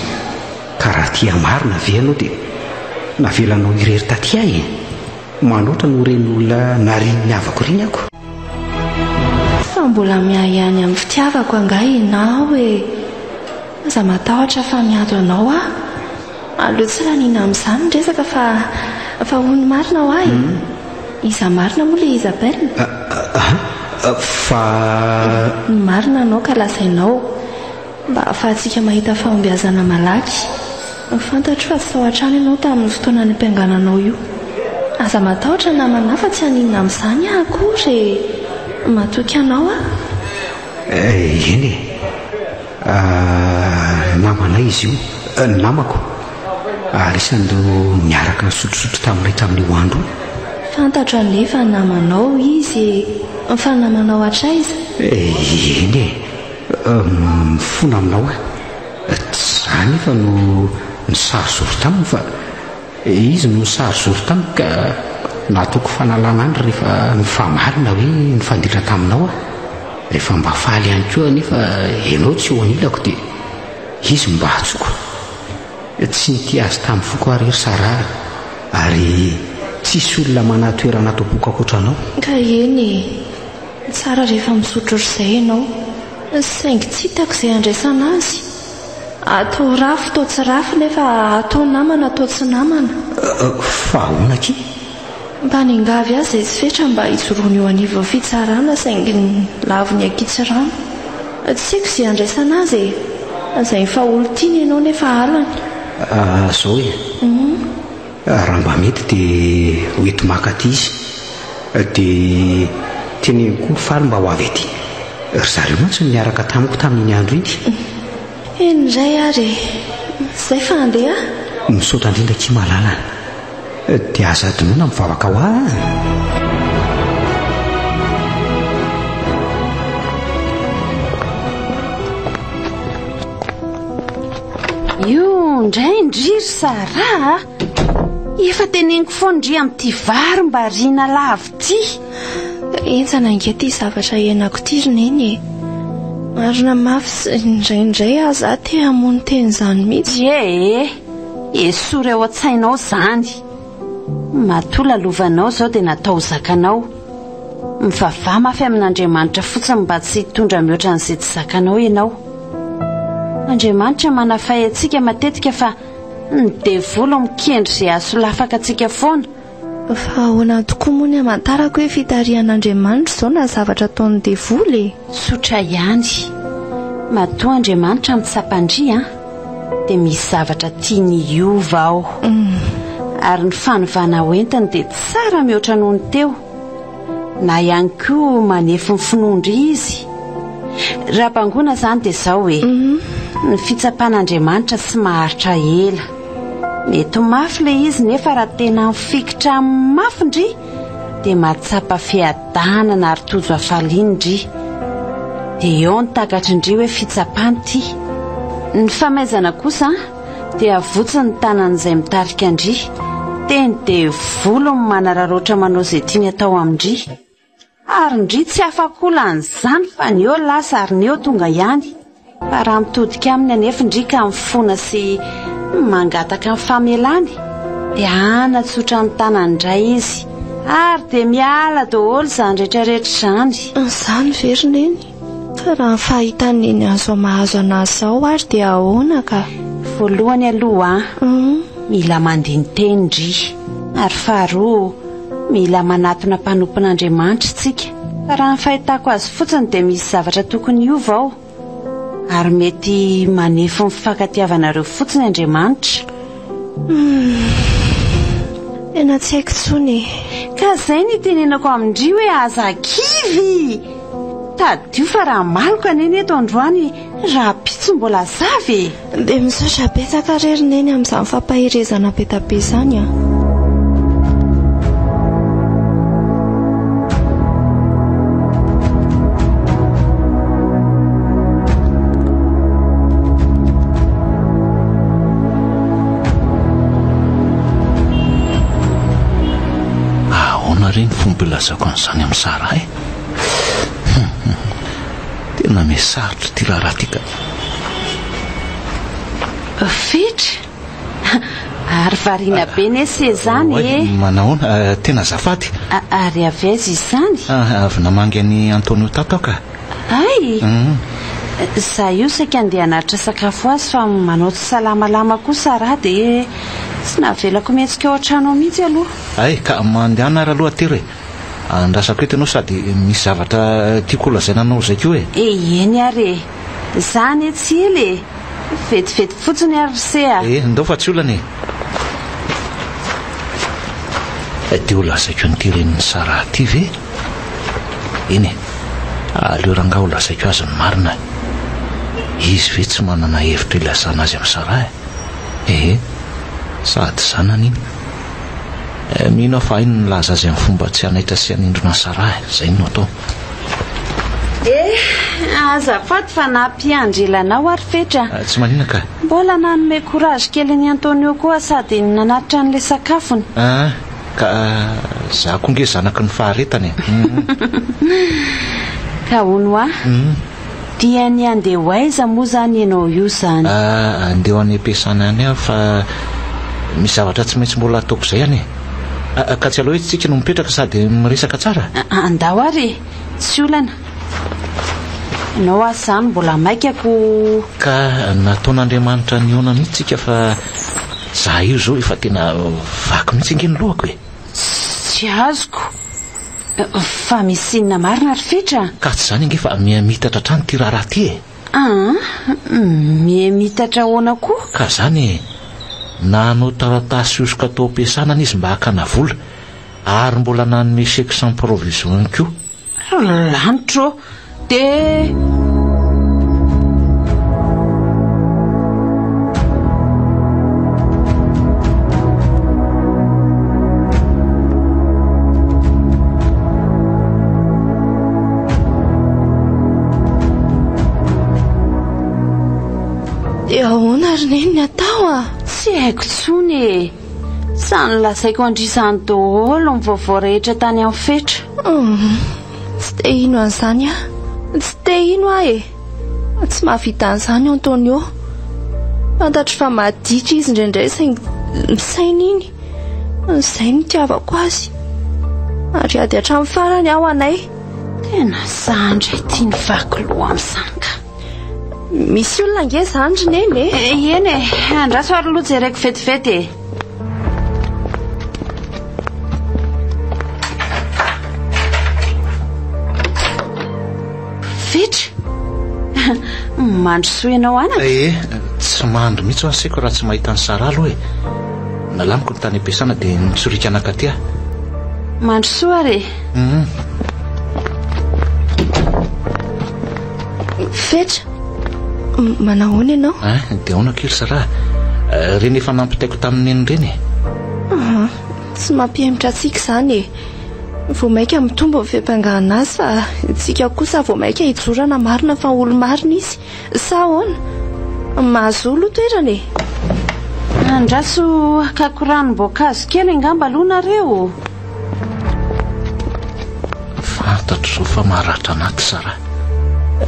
S1: Ka raha tia marina ve ianao dia navelanao irery taty ahy e? Manoatra noho ireny olona narian'ny havako ireny ako.
S4: Fa mbola miahiahy ny amin'ny fitiavako angaha ianao e? Aza matahotra fa miandry anao aho. Aleo tsy laniana amin'izany ny resaka fa fa hono marina hoa e! Iza marina moa ilay Isabelle?
S1: Fa.
S4: Ny marina anao ka lazainao mba ahafahantsika mahita fahombiazana malaky. Fantatro fa tsy tao an-trano ianao tamin'ny fotoana nampiangananao io. Aza matahotra namana fa tsy haninona amin'izany aho akory e! Matoky anao aho.
S1: Eny e! Namanay izy io, namako, ary isan'ireo niaraka nisotrosotro taminay tamin'io andro io.
S4: Fantatro anefa namanao izy e! Fa namanao hatraiza?
S1: Eny e! Mifona aminao aho. Tsy izaho anefa no nisarizoro taminy fa. Izy no nisary zoro tamiko ka nataoko fanalana andry rehefa nifamarina hoe nifanditra taminao aho. Rehefa mba faly ihany koa anefa ianao tsy eo anilako dia izy no mba antsoiko. Tsy nitia azy tamin'ny foko aho re ry Sarah ary tsisy olona manatoerana ato am-poko ankoatra anao.
S4: Ka eny e! Tsara rehefa misotro otrzay ianao. Saingy tsy hitako izay handraisana azy. Atao rafy toa tsy rafy nefa atao namana toa tsy namana.
S1: Fa ahoana akia?
S4: Mba niangavy azy izay tsy fetra mba hijoroany eo anivon'ny fitsarana saingy laviny ankitsirano. Tsy haiko izay handraisana azy e! Izay efa olon-tiany ianao nefa halany.
S1: Zao e! Raha mba mety dia ho eto maka aty izy. Dia teneno koa Faly mba ho avy aty. Ry zareo mantsy no niaraka tamiko tamin'iny andro iny.
S4: Eny indray ary e! Izay fa handeha aho.
S1: Misaotra indrindra akia malala a! Dia aza adinoina mivavaka ho ahy an!
S2: Io indray ndry ry Sarah a! Efa teneniko foana ndry amin'ity vary mba riana lava ity.
S4: Henjana ange ity zavatra iainako ity ry Neny e! Marina mafy sy indraindray aza aho te hamono tena izany mihitsy.
S2: Ie e! Esory ao an-tsainao izany. Matoa lalovanao izao dia natao ho zakanao. Mivavaha mafy amin'Andriamanitra fotsiny mba tsy hitondra mihoatra an'izay tsy zakanao ianao. Andriamanitra manafay antsika matetika fa ny devoly mikendry izay hahasolafaka antsika foana.
S4: Fa ahoana tokoa moa ny hamantarako hoe fitarihan'Andriamanitra izao na zavatra ataon'ny devoly e?
S2: Tsotra ihany. Matoa Andriamanitra mitsapa an-dry an, dia misy zavatra tiany hiova ao. Ary ny fanovana hoentiny dia tsara mihoatra noho ny teo. Na ihany koa manefy ny finoan-dry izy. Raha bangoina izany dia izao e, ny fitsapan'Andriamanitra tsy maharitra ela. Mety ho mafy ilay izy nefa raha tena mifikitra aminy mafy ndry dia mahatsapa fiadanana ary tojo hafaliana ndry. Dia eo ny takatry ndry hoe fitsapana ity. Ny famaizana kosa dia avotsy ny tanan'izay mitarika an-dry. Teny devoly no manararaotra manao izay tiany atao amin-dry. Ary ndry tsy afak'olan'izany fa ny eo lasa ary ny eo tonga ihany. Fa raha mitodika aminy anefa ndry ka mifona sy mangataka ny famelany dia hanatsotra ny tanany indray izy ary dia miala daholo izany rehetra rehetra izany.
S4: Izany ve ry Neny? Fa raha ny fahitan'i Neny an'izao mahazo an'azy izao ary dia ahoana ka?
S2: Voalohany aloha mila mandini-teny ndry ary faharoa Mila manatona mpanompon'Andriamanitra isika. Fa raha ny fahitako azy fotsiny dia misy zavatra tokony hiova ao. Ary mety manefy ny fifankatiavanareo fotsiny Andriamanitra.
S4: Humm. Tena tsy haiko intsony e.
S2: Ka izay no itenenako amin-dry hoe aza kivy! Tadidio fa raha maloka anie ny eto androany rahampitso mbola hazava e!
S4: Dia misaotra betsaka re ry Neny amin'izany fampaherezana be da be izany a!
S5: Ahoana re ny fomba ilazako an'izany amin'i Sarah e? Tena miha-sarotra ity raharaha ity ka.
S2: Fetra? Ary variana be ne se zany e!
S5: Manahoana? Tena azafady.
S2: Ary avy aiza izany?
S5: Avy namangy an'i Antonio tato aho ka.
S2: Hay! Za io saika andeha hanatitra sakafo azy fa manao tsy salamalama koa Sarah dia tsy navelako mihetsika ao an-trano ao mihitsy aloha.
S5: Hay, ka mandehana ary aloha atero e! Andrasako eto ianao sady misy zavatra tiako holazaina anao izay koa e!
S2: Eny ary e! Za anie tsy ela e! Vetivety fotsiny ary ry se a!
S5: E, ndao fa tsy olana e! Dia ho lazaiko an'ity renin'i Sarah ity ve? Eny e, aleo rangahy ho lazaiko azy ny marina e! Izy ve tsy manana hevitra ilazana azy amin'i Sarah e? Ehe, sady zanany iny. Mino aho fa hainy ny milaza azy amin'ny fomba tsy hanaitra sy hanindrona an'i Sarah e! Izay no atao.
S2: Eh, azafady fa nampiandry ela anao ary Fetra.
S5: Tsy maninona ka.
S2: Mbola nanome courage kely an'i Antonio koa sady nanatitra an'ilay sakafony.
S5: Ah, ka za koa nge zanaky ny faharetana e.
S2: Ka hono hoa, dia ny handeha ho aiza moa izany ianao io izany?
S5: Ah, andeha ho any am-piasana any aho fa misy zavatra tsy maintsy mbola ataoko izay any e. Ka tsy aleo hoe tsika no mipetraka sady miresaka tsara?
S2: Andao ary e, tsy olana. Ianao aza izany mbola maika ko.
S5: Ka nataon'Andriamanitra nihaona mihitsy tsika fa za io izao efa tena vaky mihitsy ange ny lohako e.
S2: Tsy azoko. Fa misy inona marina ry Fetra?
S5: Ka tsy izany ange fa miha-miitatra hatrany ity raharaha ity e.
S2: Aa, miha-miitatra ahoana koa?
S5: Ka izany e, nanao taratasy hosoka tao am-piasana izy mba hakana vola, ary mbola nanome chèque sans provision ihany koa.
S2: Ry lanitra ô! Dia.
S4: Dia ahoana ry Neny ny atao a?
S2: Tsy haiko intsony e! Sa nolazaiko an-dry izany daholo ny vaovao rehetra tany amin'ny fetra.
S4: Hum, tsy te hino an'izany aho. Tsy te hino aho e! Tsy mahavita an'izany Antonio. Fantatro fa maditra izy indraindray saingy misaina iny. Izay no itiavako azy. Ary ady hatramin'ny farany aho anay.
S2: Tena za indray ity ny vaky loha amin'izany ka.
S4: Misy olona ange izany ry Neny e.
S2: Eny e, andraso ary aloha jereko vetivety e. Fetra! Mandrosoa ianao anaka.
S5: Eh, tsy mandry mihitsy ho'a seko raha tsy mahita an'i Sarah aloha e. Nalamiko ny tany am-piasana dia nitsoriaka nankaty aho.
S2: Mandrosoa ary e.
S5: Hum.
S4: Fetra, manahoana ianao?
S5: Ah, dia ahoana akia ry Sarah? Ireny efa nampitaiko tamin'i Neny ireny e.
S4: Ah, tsy mampihemotra antsika izany e. Vao mainka mitombo ny fiampangana azy fa isika kosa vao mainka hijorana marina fa olo-marina izy. Sa ahoana? Mahazoa aloha toerana e!
S2: Andraso hakako ranom-boankazo kely angamba aloha nareo.
S5: Fantatro izao fa maratra anaty Sarah.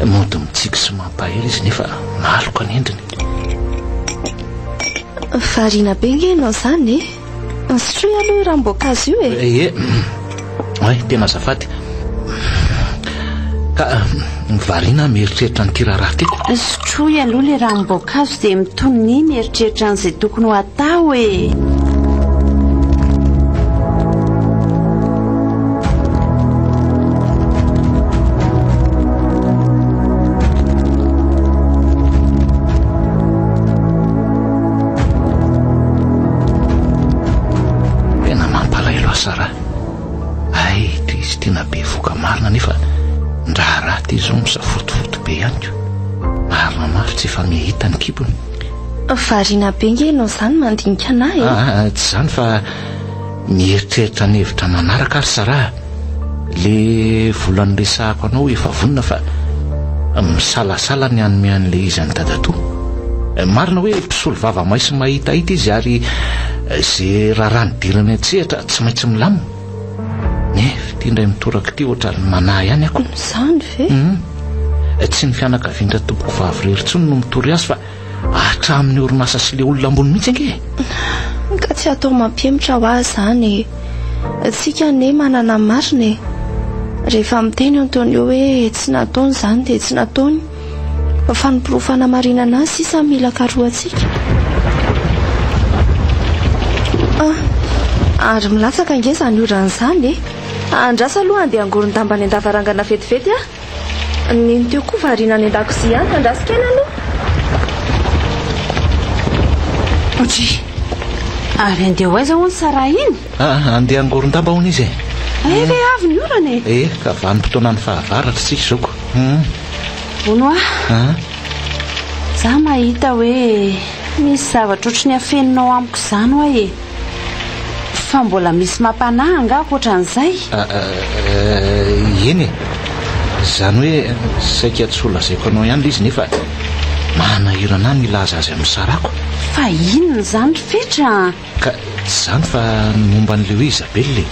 S5: Mody mitsiky sy mampahery izy nefa maloka ny endriny.
S4: Variana be nge ianao izany e! Sotroy aloha io ranom-boankazo io e!
S5: Ie, oay, tena azafady. Ka variana aho mieritreritra an'ity raharaha ity.
S2: Sotroy aloha ilay ranom-boankazo dia mitonia mieritreritra an'izay tokony ho atao e!
S5: Tena mampalahelo ahy Sarah. Hay ity izy tena bevoka marina nefa ny raharaha ity izao misafotofoto be ihany ko. Marina mafy tsy efa mihita ny kibony.
S4: Variana be nge ianao izany mandinika anah e.
S5: Ah, tsy izany fa mieritreritra ny hevitra manaraka ary Sarah. Le vola niresahako anao efa vonona fa misalasala ny hanome an'le izy an'i dadatoa. Marina hoe mpisolo vava may sy mahitahita izy ary ze raharaha nidirany an-tsehatra tsy maintsy milamina. Nefa ity indray mitoraka ity ohatran'ny manahy ihany ako.
S4: Izany ve?
S5: Hum. Tsy ny fianakavian-dRatompoko vavy irery intsony no mitory azy fa Hatramin'ny orinasa sy le olona ambony mihitsy ange e!
S4: Ka tsy atao mampihemotra hoa izany e! Tsika anie manana ny marina e! Rehefa miteny Antonio hoe tsy nataony izany dia tsy nataony, fa ny porofo hanamarinana azy sisa no mila karohantsika. Ah! Ary milatsaka ange izany orana izany e! Andraso aloha handeha hangoron-damba any an-davarangana vetivety aho. Neny teo koa variana any an-dakozia any, andraso kely aloha.
S2: Ndry! Ary andeha ho aiza hono Sarah iny?
S5: Ah, andeha hangoron-damba hono izy e.
S2: Hay ve avy ny orana e?
S5: Eh, ka vanim-potoanan'ny fahavaratra isika izao ko. Hum.
S2: Hono hoa.
S5: Ah.
S2: Za mahita hoe misy zavatra ohatry ny afeninao amiko izany hoa e. Fa mbola misy mampanahy angaha ankoatran'izay?
S5: Eny e! Izany hoe saika tsy ho lazaiko anao ihany ilay izy nefa manahirana ahy ny hilaza azy amin'ny sarako.
S2: Fa inona izany ry Fetra a?
S5: Ka tsy izany fa ny momba an'ilay hoe Isabelle e!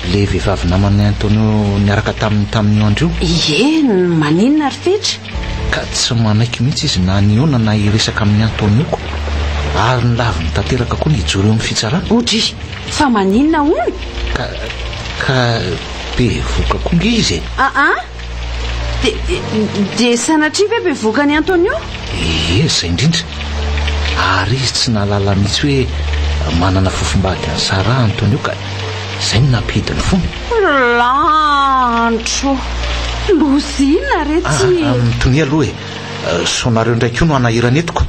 S5: Ilay vehivavy naman'i Antonio niaraka taminy tamin'io andro io.
S2: Ie, maninona ry Fetra?
S5: Ka tsy manaiky mihitsy izy na nihaona na hiresaka amin'i Antonio-ko. Ary nolaviny tanteraka koa ny hijoro eo amin'ny fitsarana.
S2: Odry! Fa maninona hono?
S5: Ka, ka bevoka koa nge izy e!
S2: Aa! Dia, dia sanatria ve bevoka an'i Antonio?
S5: Ie, izay indrindra. Ary izy tsy nahalala mihitsy hoe manana fofombady an'i Sarah Antonio ka izay no nampihidy ny fony.
S2: Landro! Loza inona re ty e?
S5: Ah, mitonia aloha e. Sao nareo indray koa no hanahirana eto ko.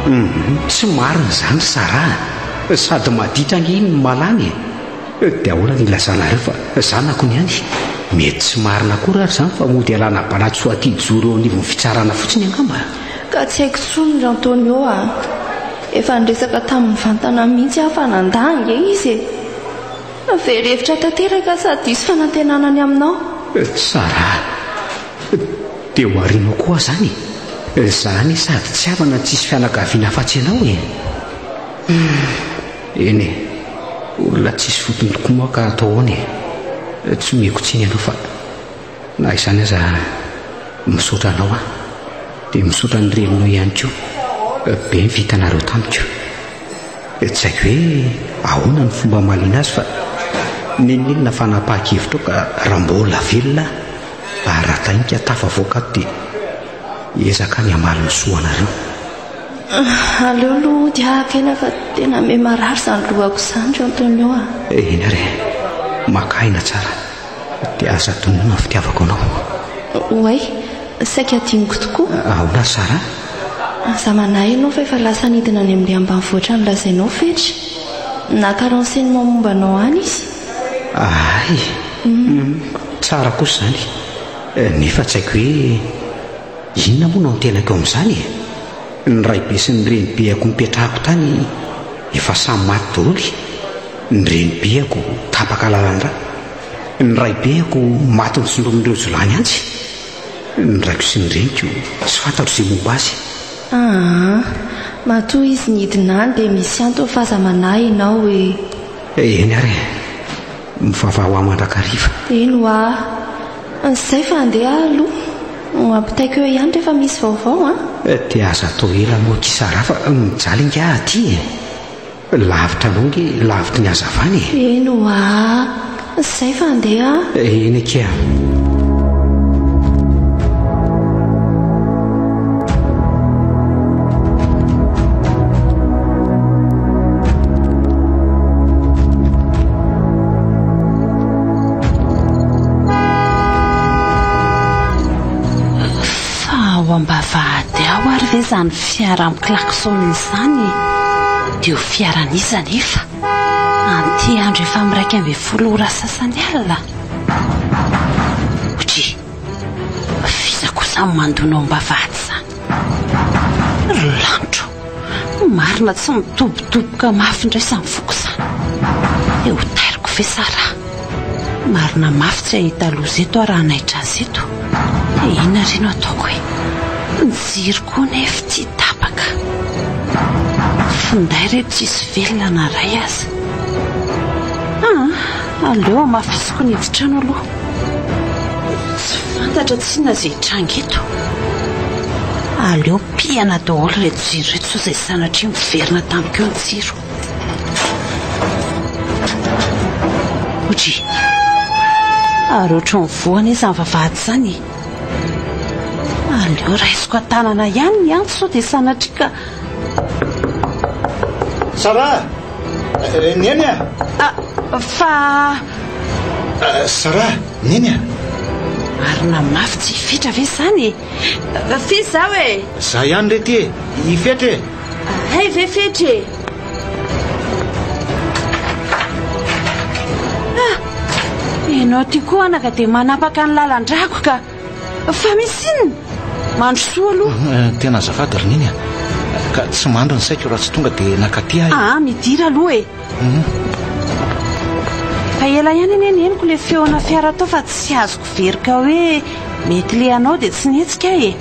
S1: Hum, tsy marina izany ry Sarah a! Sady maditra ange iny no malama e! Dia ahoana no ilazanareo fa zanako ny any? Mety tsy marina akory ary izany fa mody alana bala tsy ho aty hijoro eo anivon'ny fitsarana fotsiny angamba.
S4: Ka tsy haiko intsony ry Antonio a! Efa niresaka taminy mivantana mihitsy aho fa nandà ange izy e! Very hevitra tanteraka sady diso fanantenana ny aminao.
S1: Sarah, dia ho arinao koa aho izany e! Za anie sady tsy havana no tsisy fianakaviana afa-tsy ianao e! Eny e! Olona tsisy fotony tokoa moa ka atao ahoana e! Tsy omeko tsiny ianao fa na izany aza misaotra anao aho. Dia misaotra ny reninao ihany koa. Be ny vitanareo tamiko. Tsy haiko hoe ahoana ny fomba hamaliana azy fa n'inon'inona fanapahan-kevitra ao ka raha mbola velona aho ary raha tahinika tafavoaka ato dia hiezaka aho ny hamaly ny soa anareo.
S4: Aleo aloha hody haka aina fa tena miha marary izany lohako izany ry Antonio a.
S1: Eny ary e, maka aina tsara. Dia aza adinoina ny fitiavako anao.
S4: Oay, saika adinoko tokoa.
S1: Ahoana ry Sarah?
S4: Aza manahy ianao fa efa lasa nidina any amin'ilay ambanivohitra nolazainao Fetra. Naka renseignement momba anao any izy.
S1: Hay! Tsara kosa izany. Nefa tsy haiko hoe inona moa no antenaiko amin'izany e? Ny raibe sy ny renibeako nipetrahako tany efa samy maty daholo. Ny renibeako tapaka lalan-drà. Ny raibeako maty notsindromin'ireo jiolahy ny antsy. Ny raiko sy ny reniko tsy fantatro izay momba azy.
S4: Aa! Matoa izy nidina any dia misy antony fa aza manahy ianao e!
S1: Eny ary e! Mivavaha ho ahy mandrakariva.
S4: Eny hoa! Izay fa handeha aho aloha. Ho ampitaiko eo ihany rehefa misy vaovao an!
S1: Dia aza atao ela moa akia Sarah fa mijaly angaha aty e! Lavitra anao nge lavitry ny hazavana e!
S4: Eny hoa! Izay fa handeha aho.
S1: Eny akia.
S2: Fa ao am-bavahady ao ary ve izany fiara mi-klaxon izany e? Dia ho fiaran'iza anefa? An'ity andro efa amin'ny 11 ora sasany alina? Odry! F'iza kosa no mandona ao am-bavahady izany? Ry lanitro! Marina tsy mitobotoboka mafy indray izany foko izany. Dia ho tairiko ve sa raha? Marina mafy tsy hahita loza eto aho raha hanaitra azy eto. Dia inona re no ataoko e? Ny jiro koa nefa ity tapaka. Finday ireto tsisy velona na iray aza. Ah, aleo hamafisiko ny hidin-trano aloha. Tsy fantatra tsinona izay hitranga eto. Aleo pihana daholo ireto jiro ireto sao izay sanatria miverina tampoka eo ny jiro. Odry. Ary ohatry ny voa anie izany vavahady izany e. Aleo raisiko an-tanana ihany ny antsy sao dia sanatria ka.
S6: Sarah! Neny a!
S2: Ah, fa.
S6: Sarah! Neny a!
S2: Marina mafy tsy hifetra ve izany e? F'iza izaho e?
S5: Za ihany re ty e! Hifetra e!
S2: Hay ve Fetra e? Ah! Ianao ty koa anaka dia manapaka ny lalan-drako ka! Fa misy inona? Mandrosoa aloha.
S5: Tena azafady ry Neny a! Ka tsy mandry ny saiko raha tsy tonga dia nakaty aho e!
S2: Aa, midira aloha e! Efa ela ihany anie neniko le feona fiara tao fa tsy azoko verika hoe mety le anao dia tsy nihetsika aho e!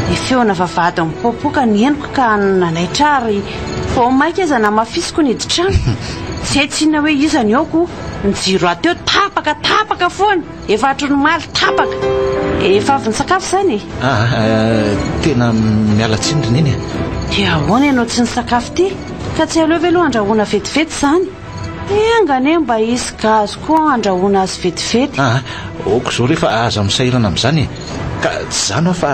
S2: Le feona vavahady mipoapoaka no henoko ka nanaitra ahy ary vao maika aza namafisiko ny hidin-trano. Tsy hay tsinona hoe iza ny ao ko! Ny jiro ato eo tapaka tapaka foana! Efa hatry ny omaly tapaka! Efa avy nisakafo izany e?
S5: Aa, tena miala tsiny ry Neny a!
S2: Dia ahoana ianao tsy nisakafo ity? Ka tsy aleo ve aloha andrahoina vetivety izany? Enga anie mba hisy gaz koa andrahoina azy vetivety.
S5: Aa, ok izao re fa aza misahirana amin'izany e! Ka tsy izany hoa fa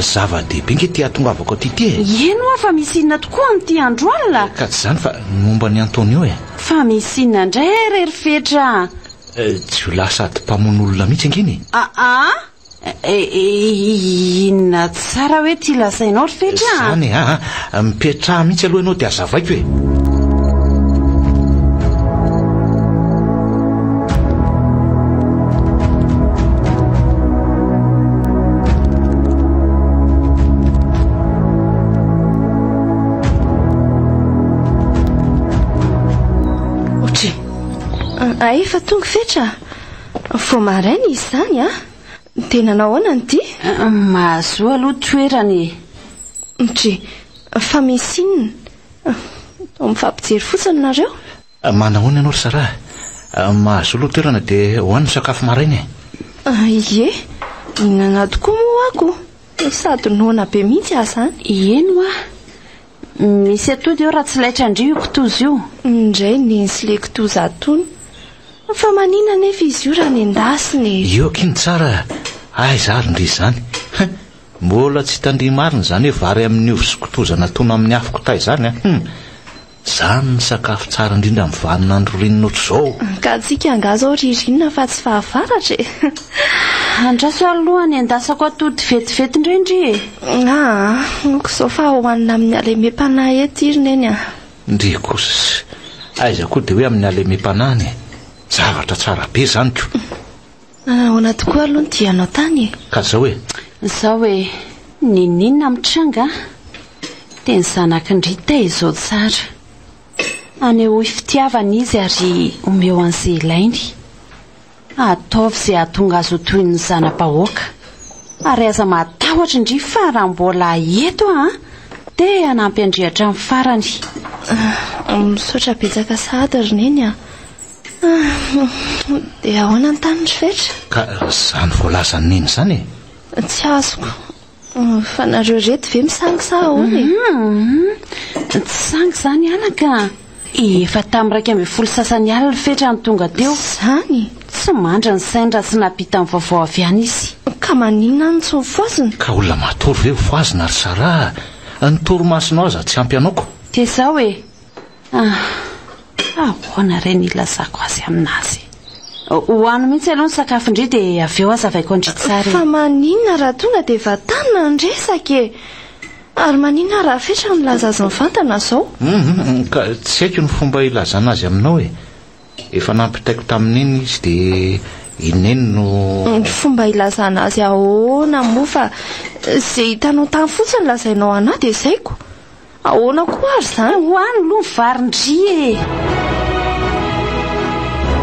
S5: zava-dehibe nge ity hahatongavako aty ity e!
S2: Eny hoa fa misy inona tokoa amin'ity andro alina?
S5: Ka tsy izany fa ny momba an'i Antonio e!
S2: Fa misy inona indray re ry Fetra a!
S5: Jiolahy sady mpamono olona mihitsy ange iny e!
S2: Aa! Inona tsara hoe ity lazainao ry Fetra a?
S5: Izany e, aa! Mipetraha mihitsy aloha ianao dia hazavaiko e!
S4: Ohatry. Hay efa tonga Fetra a! Vao maraina izy izany a! Dia nanao ahoana ny dia?
S2: Mahazoa aloha toerana e!
S4: Ndry, fa misy inona? Toa mifampijery fotsiny nareo?
S5: Manahoana ianao ry Sarah? Mahazoa aloha toerana dia ho any ny sakafo maraina e!
S4: Ie, nihinana tokoa moa ako, sady noana be mihitsy aho izany.
S2: Eny hoa, Misy atody eo raha tsy laitra ndry io kitoza io.
S4: Indray neny sy le kitoza atony. Fa manina anefa izy io raha nendasina e.
S5: Io akia no tsara a! Aiza ary ndry izany? Hein! Mbola tsy hitandria marina izany hoe vary amin'ny ovy sy kitoza natono amin'ny afo kitay izany an! Hum! Izany ny sakafo tsara indrindra amin'ny vaninandro ririnina ohatr'izao!
S4: Ka antsika angaha izao ririnina fa tsy fahavaratra e!
S2: Andraso aloha hanendasako atody vetivety indray ndry e!
S4: Aa, ok izao fa hohanina amin'ny halemem-panahy eto ry Neny a!
S5: Ndry kosa! Aiza koa dia hoe amin'ny halemem-panahiny e! Zavatra tsara be izany ko!
S4: Nahoana tokoa aloha no tianao tany e?
S5: Ka zao e!
S2: Zao e! N'inon'inona mitranga dia ny zanak'i ndry taizao tsara. Anehoy fitiavana izy ary omeo an'izay ilainy. Ataovy izay hahatonga azy ho toy ny zana-bahoaka. Ary aza matahotra ndry fa raha mbola eto aho an, dia hanampy an-dry hatramin'ny farany.
S4: Misaotra betsaka sahady ry Neny a. Dia ahoana ny tany ry Fetra?
S5: Ka izany voalazan'i Neny izany e?
S4: Tsy azoko. Fa nareo reto ve misangy sa ahoana e?
S2: Hum, tsy sangy izany anaka a! Efa tamin'ny 11 sasany alina Fetra no tonga teo.
S4: Izany?
S2: Tsy mandry ny sainy raha tsy nampita ny vaovao avy any izy.
S4: Ka maninona no tsy nofohazina?
S5: Ka olona matory ve hofohazina ry Sarah a? Ny torimasonao aza tsy ampy anao ko!
S2: Dia izao e! Ah, ahoana re ny hilazako azy aminazy? Hohano mihitsy aloha ny sakafon-dry dia avy eo hazavaiko an-dry tsara e.
S4: Fa maninona raha tonga dia vatanina ny resaka e? Ary maninona raha Fetra no milaza azy mivantana izao?
S5: Hum, ka tsy haiko ny fomba hilazana azy aminao e. Efa nampitaiko tamin'i Neny izy dia i Neny no.
S4: Ny fomba hilazana azy ahoana moa fa izay hitanao tany fotsiny lazainao anah dia izay ko. Ahoana koa ary izany?
S2: Hohano aloha ny varin-dry e!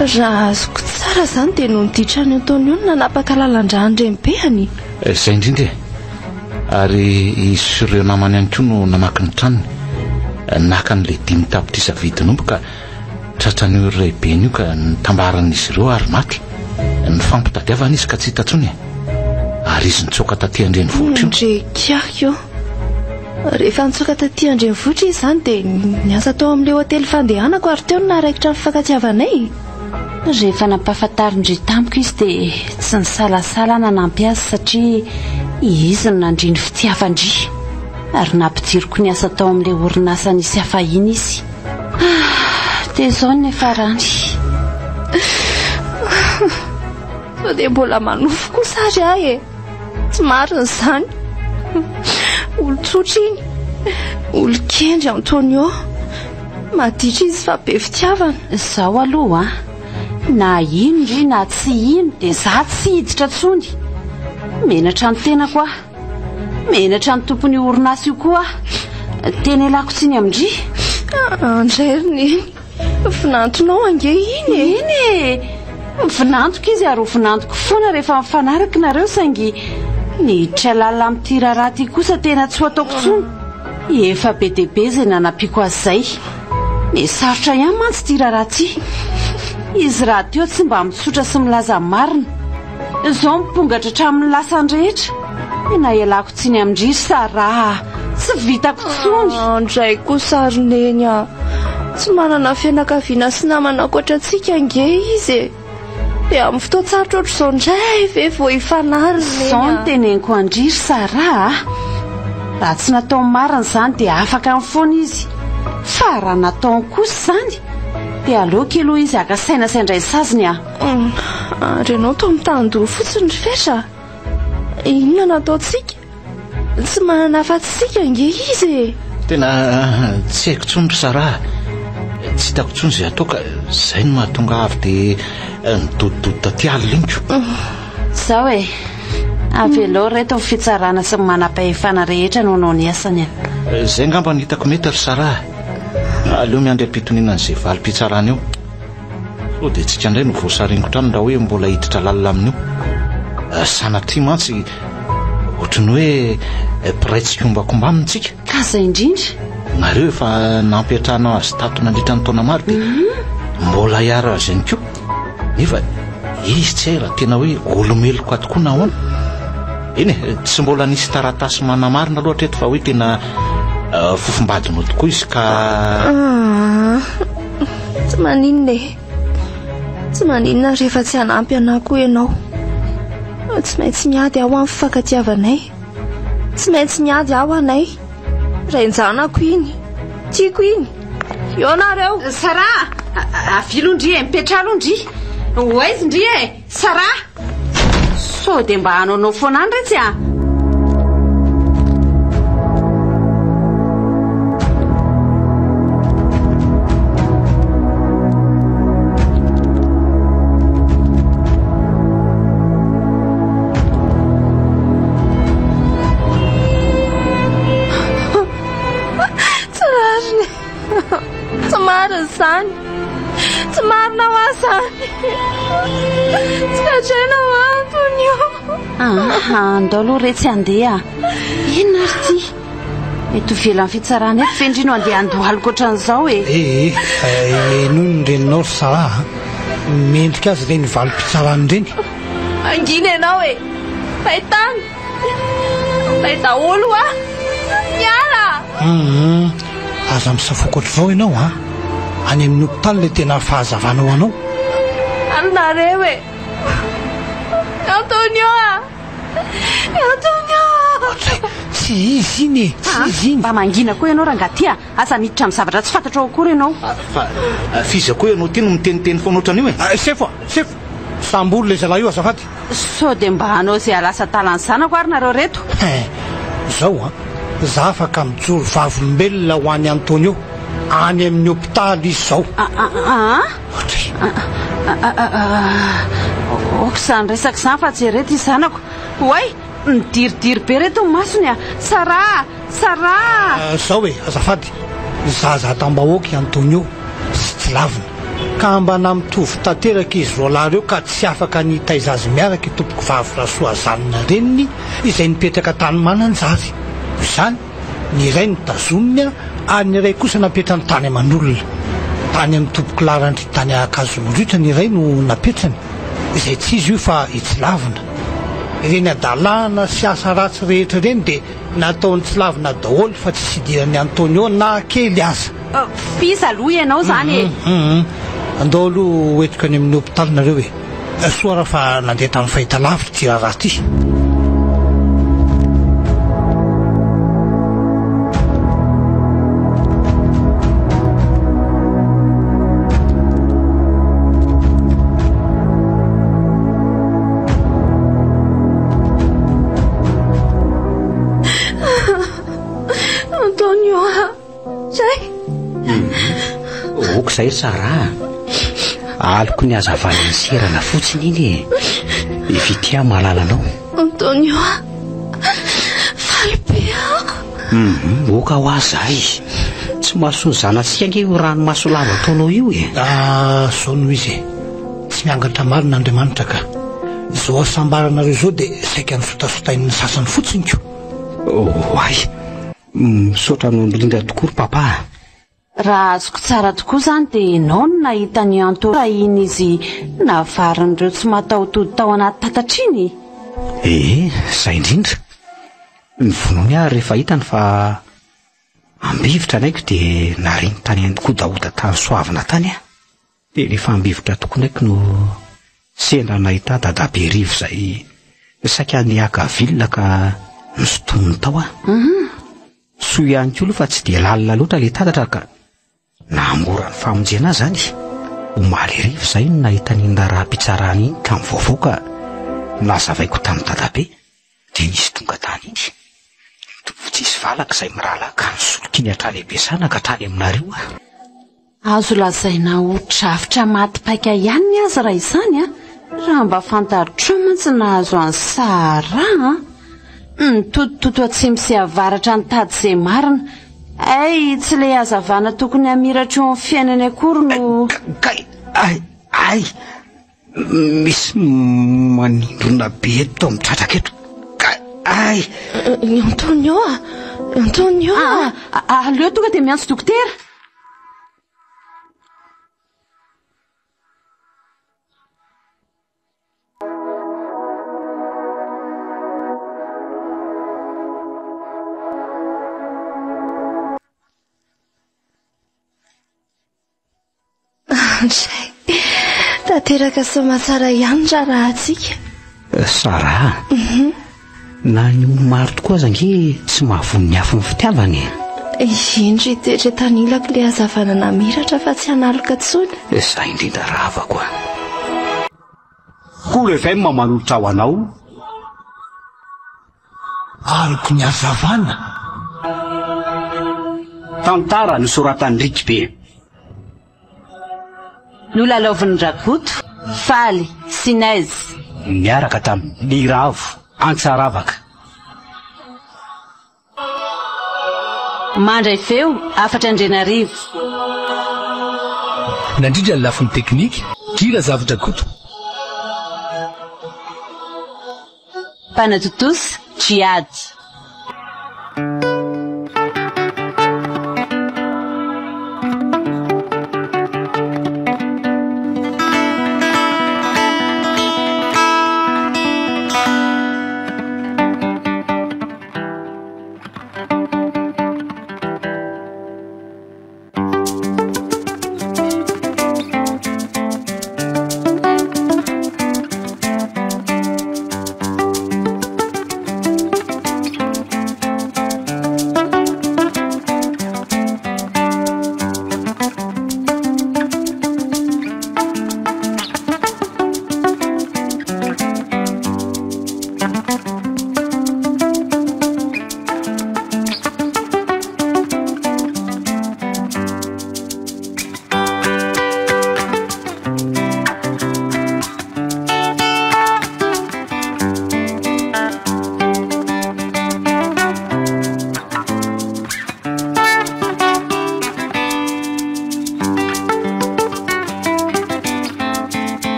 S4: Raha azoko tsara izany dia nony ditra an'i Antonio no nanapaka lalan-drà ny renibehany?
S5: Izay indrindra e! Ary izy sy ireo namany ihany koa no namaky ny tranony. Naka an'ilay 5 tapitrisa vidin'omby ka tratran'io raibeny io ka nitambaran'izy ireo ary maty. Nifampitadiavana izy ka tsy hita intsony e! Ary izy nitsoaka taty an-drenivohitra io.
S4: Ndry kiaky ô! Rehefa nitsoaka taty an-drenivohitra izy izany dia niasa tao amin'ilay hotely fandehanako ary teo no naharaikitra ny fifankatiavanay.
S2: Rehefa nampahafantarin-dry tamiko izy dia tsy nisalasala aho nanampy azy satria izy no nandria ny fitiavan-dry ary nampidiriko niasa tao amin'ilay orinasa nisy ahy fahiny izy. Ah, dia izao no niafarany.
S4: Sao dia mbola manofy kosa ary aho e! Tsy marina izany. Olon-tsotra iny. Olon-kendry Antonio. Maditra izy fa be fitiavana.
S2: Izao aloha an! Na hino ry na tsy hino dia za tsy hiditra intsony. Menatra ny tenako aho. Menatra ny tompon'io orinasa io koa aho. Tena ialako tsiny amin-dry.
S4: Andray ry Neny. Vinantonao ange iny e!
S2: Eny e! Vinantoko izy ary ho vinantoko foana rehefa mifanaraka nareo saingy ny hiditra lalina amin'ity raharaha ity kosa tena tsy ho ataoko intsony. Efa be dia be izay nanampiako azy izay. Miha sarotra ihany mantsy ity raharaha ity. Izy rahateo tsy mba mitsotra sy milaza ny marina. Izao mipongatra hatramin'ny lasany rehetra. Tena ialako tsiny amin-dry ry Sarah a! Tsy vitako intsony.
S4: Andray kosa ry Neny a! Tsy manana fianakaviana sy namana ankoatra antsika ange izy e! Dia amin'ny fotoan-tsarotra ohatr'izao indray ve vao hifanary ry Neny a!
S2: Izao no teneniko an-dry ry Sarah a! Raha tsy nataony marina izany dia afaka any foana izy. Fa raha nataony kosa izany dia aleo aloha izy haka saina sy handray ny saziny a!
S4: Ary ianao toa mitan-doha fotsiny ry Fetra a! Inona no ataontsika? Tsy manana afa-tsy isika ange izy e!
S5: Tena tsy haiko intsony ry Sarah a! Tsy hitako intsony izay atao ka izay no mahatonga ahy avy dia nidodidody taty alina iny ko.
S2: Izao e! Avelao ry reto ny fitsarana sy ny manam-pahefana rehetra no hanao ny asany a!
S5: Izay angamba no hitako mety ry Sarah a! Aleo miandry am-pitoniana an'izay valim-pitsarana eo. Sao dia tsika indray no voasaringotra any raha hoe mbola hiditra lalina amin'io. Sanatria mantsy ohatry ny hoe mpiray tsikombakomba aminy tsika.
S2: Ka izay indrindra.
S5: Nareo efa nampiantrano azy tato nandritra ny taona maro dia mbola hiaro azy ihany koa. Nefa izy tsy hay raha tena hoe olo-meloka tokoa na ahoana. Eny e, tsy mbola nisy taratasy manamarina aloha hatreto fa hoe tena fofombadinao tokoa izy ka.
S4: Tsy maninona e. Tsy maninona rehefa tsy hanampy anah koa ianao. Tsy maintsy miady aho amin'ny fifankatiavanay. Tsy maintsy miady aho anay. Rain-janako iny. Tiako iny. Eo nareo.
S2: Sarah! Avia aloha ndry e, mipetraha aloha ndry. Ho aiza ndry e? Sarah! Sao dia mba hanaonao foana any retsy a!
S4: Tsy rariny. Tsy marina. marina izany. Tsy marina ho ahy izany. Tsy gadraina ho ahy Antonio.
S2: Ah, andao aloha re tsy handeha. Inona ary ity? Eto ivelan'ny fitsarana eto ve ndry no handeha handohalika ohatran'izao e?
S6: Ee, henoy ny reninao ry Sarah a. Mendrika azy ireny valim-pitsarana ireny.
S4: Mangina ianao e! Fahitana! Zay daholo hoa! Miala!
S6: Hum, aza misafoaka ohatr'izao ianao a! Any amin'ny hopitaly ilay tena fahazavana ho anao.
S4: Any nareo e! Antonio a! Antonio a!
S6: Tsy izy iny e! Tsy izy iny!
S2: Mba mangina koa ianao rangahy ty a! Aza miditra amin'ny zavatra tsy fantatrao akory ianao.
S5: Fa f'iza koa ianao ty no miteniteny foana ohatran'io e?
S6: Sefo a! Sefo! Sambory ilay zalahy io azafady.
S2: Sao dia mba hanao izay hahalasa adala ny zanako ary nareo reto?
S6: Hein! Zao an! Za afaka mijoro vavolombelona ho an'i Antonio. Any amin'ny hopitaly izy zao.
S2: Aa! Aoka izany resaka izany fa jereo ity zanako. Oay! Midiridiry be reto ny masony a! Sarah! Sarah!
S6: Zao e, azafady, zaza atam-bahoaka i Antonio sy Tsilavina. Kambana mitovy tanteraka izy roalahy ireo ka tsy afaka ny hitaiza azy miaraka i Tompokovavy Rasoazanina reniny izay nipetraka tany Mananjary. Noho izany, ny iray notazominy ary ny iray kosa napetrany tany aman'olona. Tany amin'i Tompokolahy Randria tany Ankazomoriotra ny iray no napetrany, izay tsy iza io fa i Tsilavina. Ireny hadalana sy asa ratsy rehetra ireny dia nataon'i Tsilavina daholo fa tsisy idiran'i Antonio na kely aza.
S2: F'iza aloha ianao izany e?
S6: Hum, andao aloha ho entiko any amin'ny hopitaly nareo e. Soa raha fa nandeha tamin'ny fahitalavitra ity raharaha ity.
S4: Antonio a! Zay!
S1: Ok izay ry Sarah a! Aloky ny hazavana ny serana fotsiny iny e! I Fitia mahalala anao.
S4: Antonio a! Faly be aho.
S1: Hum, ok ho ahy izahay. Tsy mahasoa ny zanatsika ange io ranomaso lava ataonao io e!
S6: Ah, izao no izy e! Tsy miangatra marina Andriamanitra ka! Izao hasambaranareo izao dia saika nosotasotain'ny sasany fotsiny ko!
S1: Oay! Misaotra anao indrindra tokoa ry papa a!
S2: Raha azoko tsara tokoa izany dia ianao no nahita an'i Anto raha iny izy navarin'ireo tsy mataho-tody tao anaty tatatra iny?
S1: Ee, izay indrindra. Novonoiny aho rehefa hitany fa ambivitra ny aiko dia nariany tany an-kodahoda tany Soavina tany aho. Dia rehefa ambivitra tokoa ndraiky no sendra nahita dadabe Rivo izay saika handeha haka ville ka nosintoniny tao aho. Soa ihany koa aloha fa tsy dia lalina loatra ilay tatatra ka nahamora ny famonjena ahy izany. Omaly hariva izay no nahita an'iny raharaham-pitsarana iny tamin'ny vaovao ka nazavaiko tamin'i dadabe dia nisy tonga tany iny. Mitovy tsisy valaka izay mirahalahy ka nisolokiany hatrany Besana ka hatrany aminareo aho.
S2: Azo lazaina ho drafitra maty paika ihany ny azy raha izany an! Raha mba fantatrao mantsy ny nahazo an'i Sarah an! Nitotototo atsimo sy avaratra nitady izay marina. Hay tsy ilay hazavana tokony hamiratra eo amin'ny fiainany akory no.
S1: Kay! Ay! Ay! Misy manindrona be eto amin'ny tratrako eto. Ka ay!
S4: Antonio a! Antonio a!
S2: Ah, aleo tonga dia miantso dokotera.
S4: Andray, tanteraka soamatsara ihany ny raharahantsika.
S1: Sarah, mhm. na ny olo maro tokoa aza ange tsy mahavono ny afon'ny fitiavana e.
S4: Indro hitoetra eto anilako ilay hazavana namiratra fa tsy hanaloka intsony.
S1: Izay indrindra rahavako a. Cool FM manolotra ho anao.
S6: Aloky ny hazavana.
S1: Tantara nosoratan'i Ricky Be.
S2: Nolalaovin'i Rakoto, Faly, Sinez.
S1: Niaraka tamin'i Niravo, Antsaravaka.
S2: Mandray feo, Hafatra Andrianarivo.
S3: Nandrindra ny lafiny teknika, Guy Razavindrakoto.
S2: Mpanatontosa, Djihad.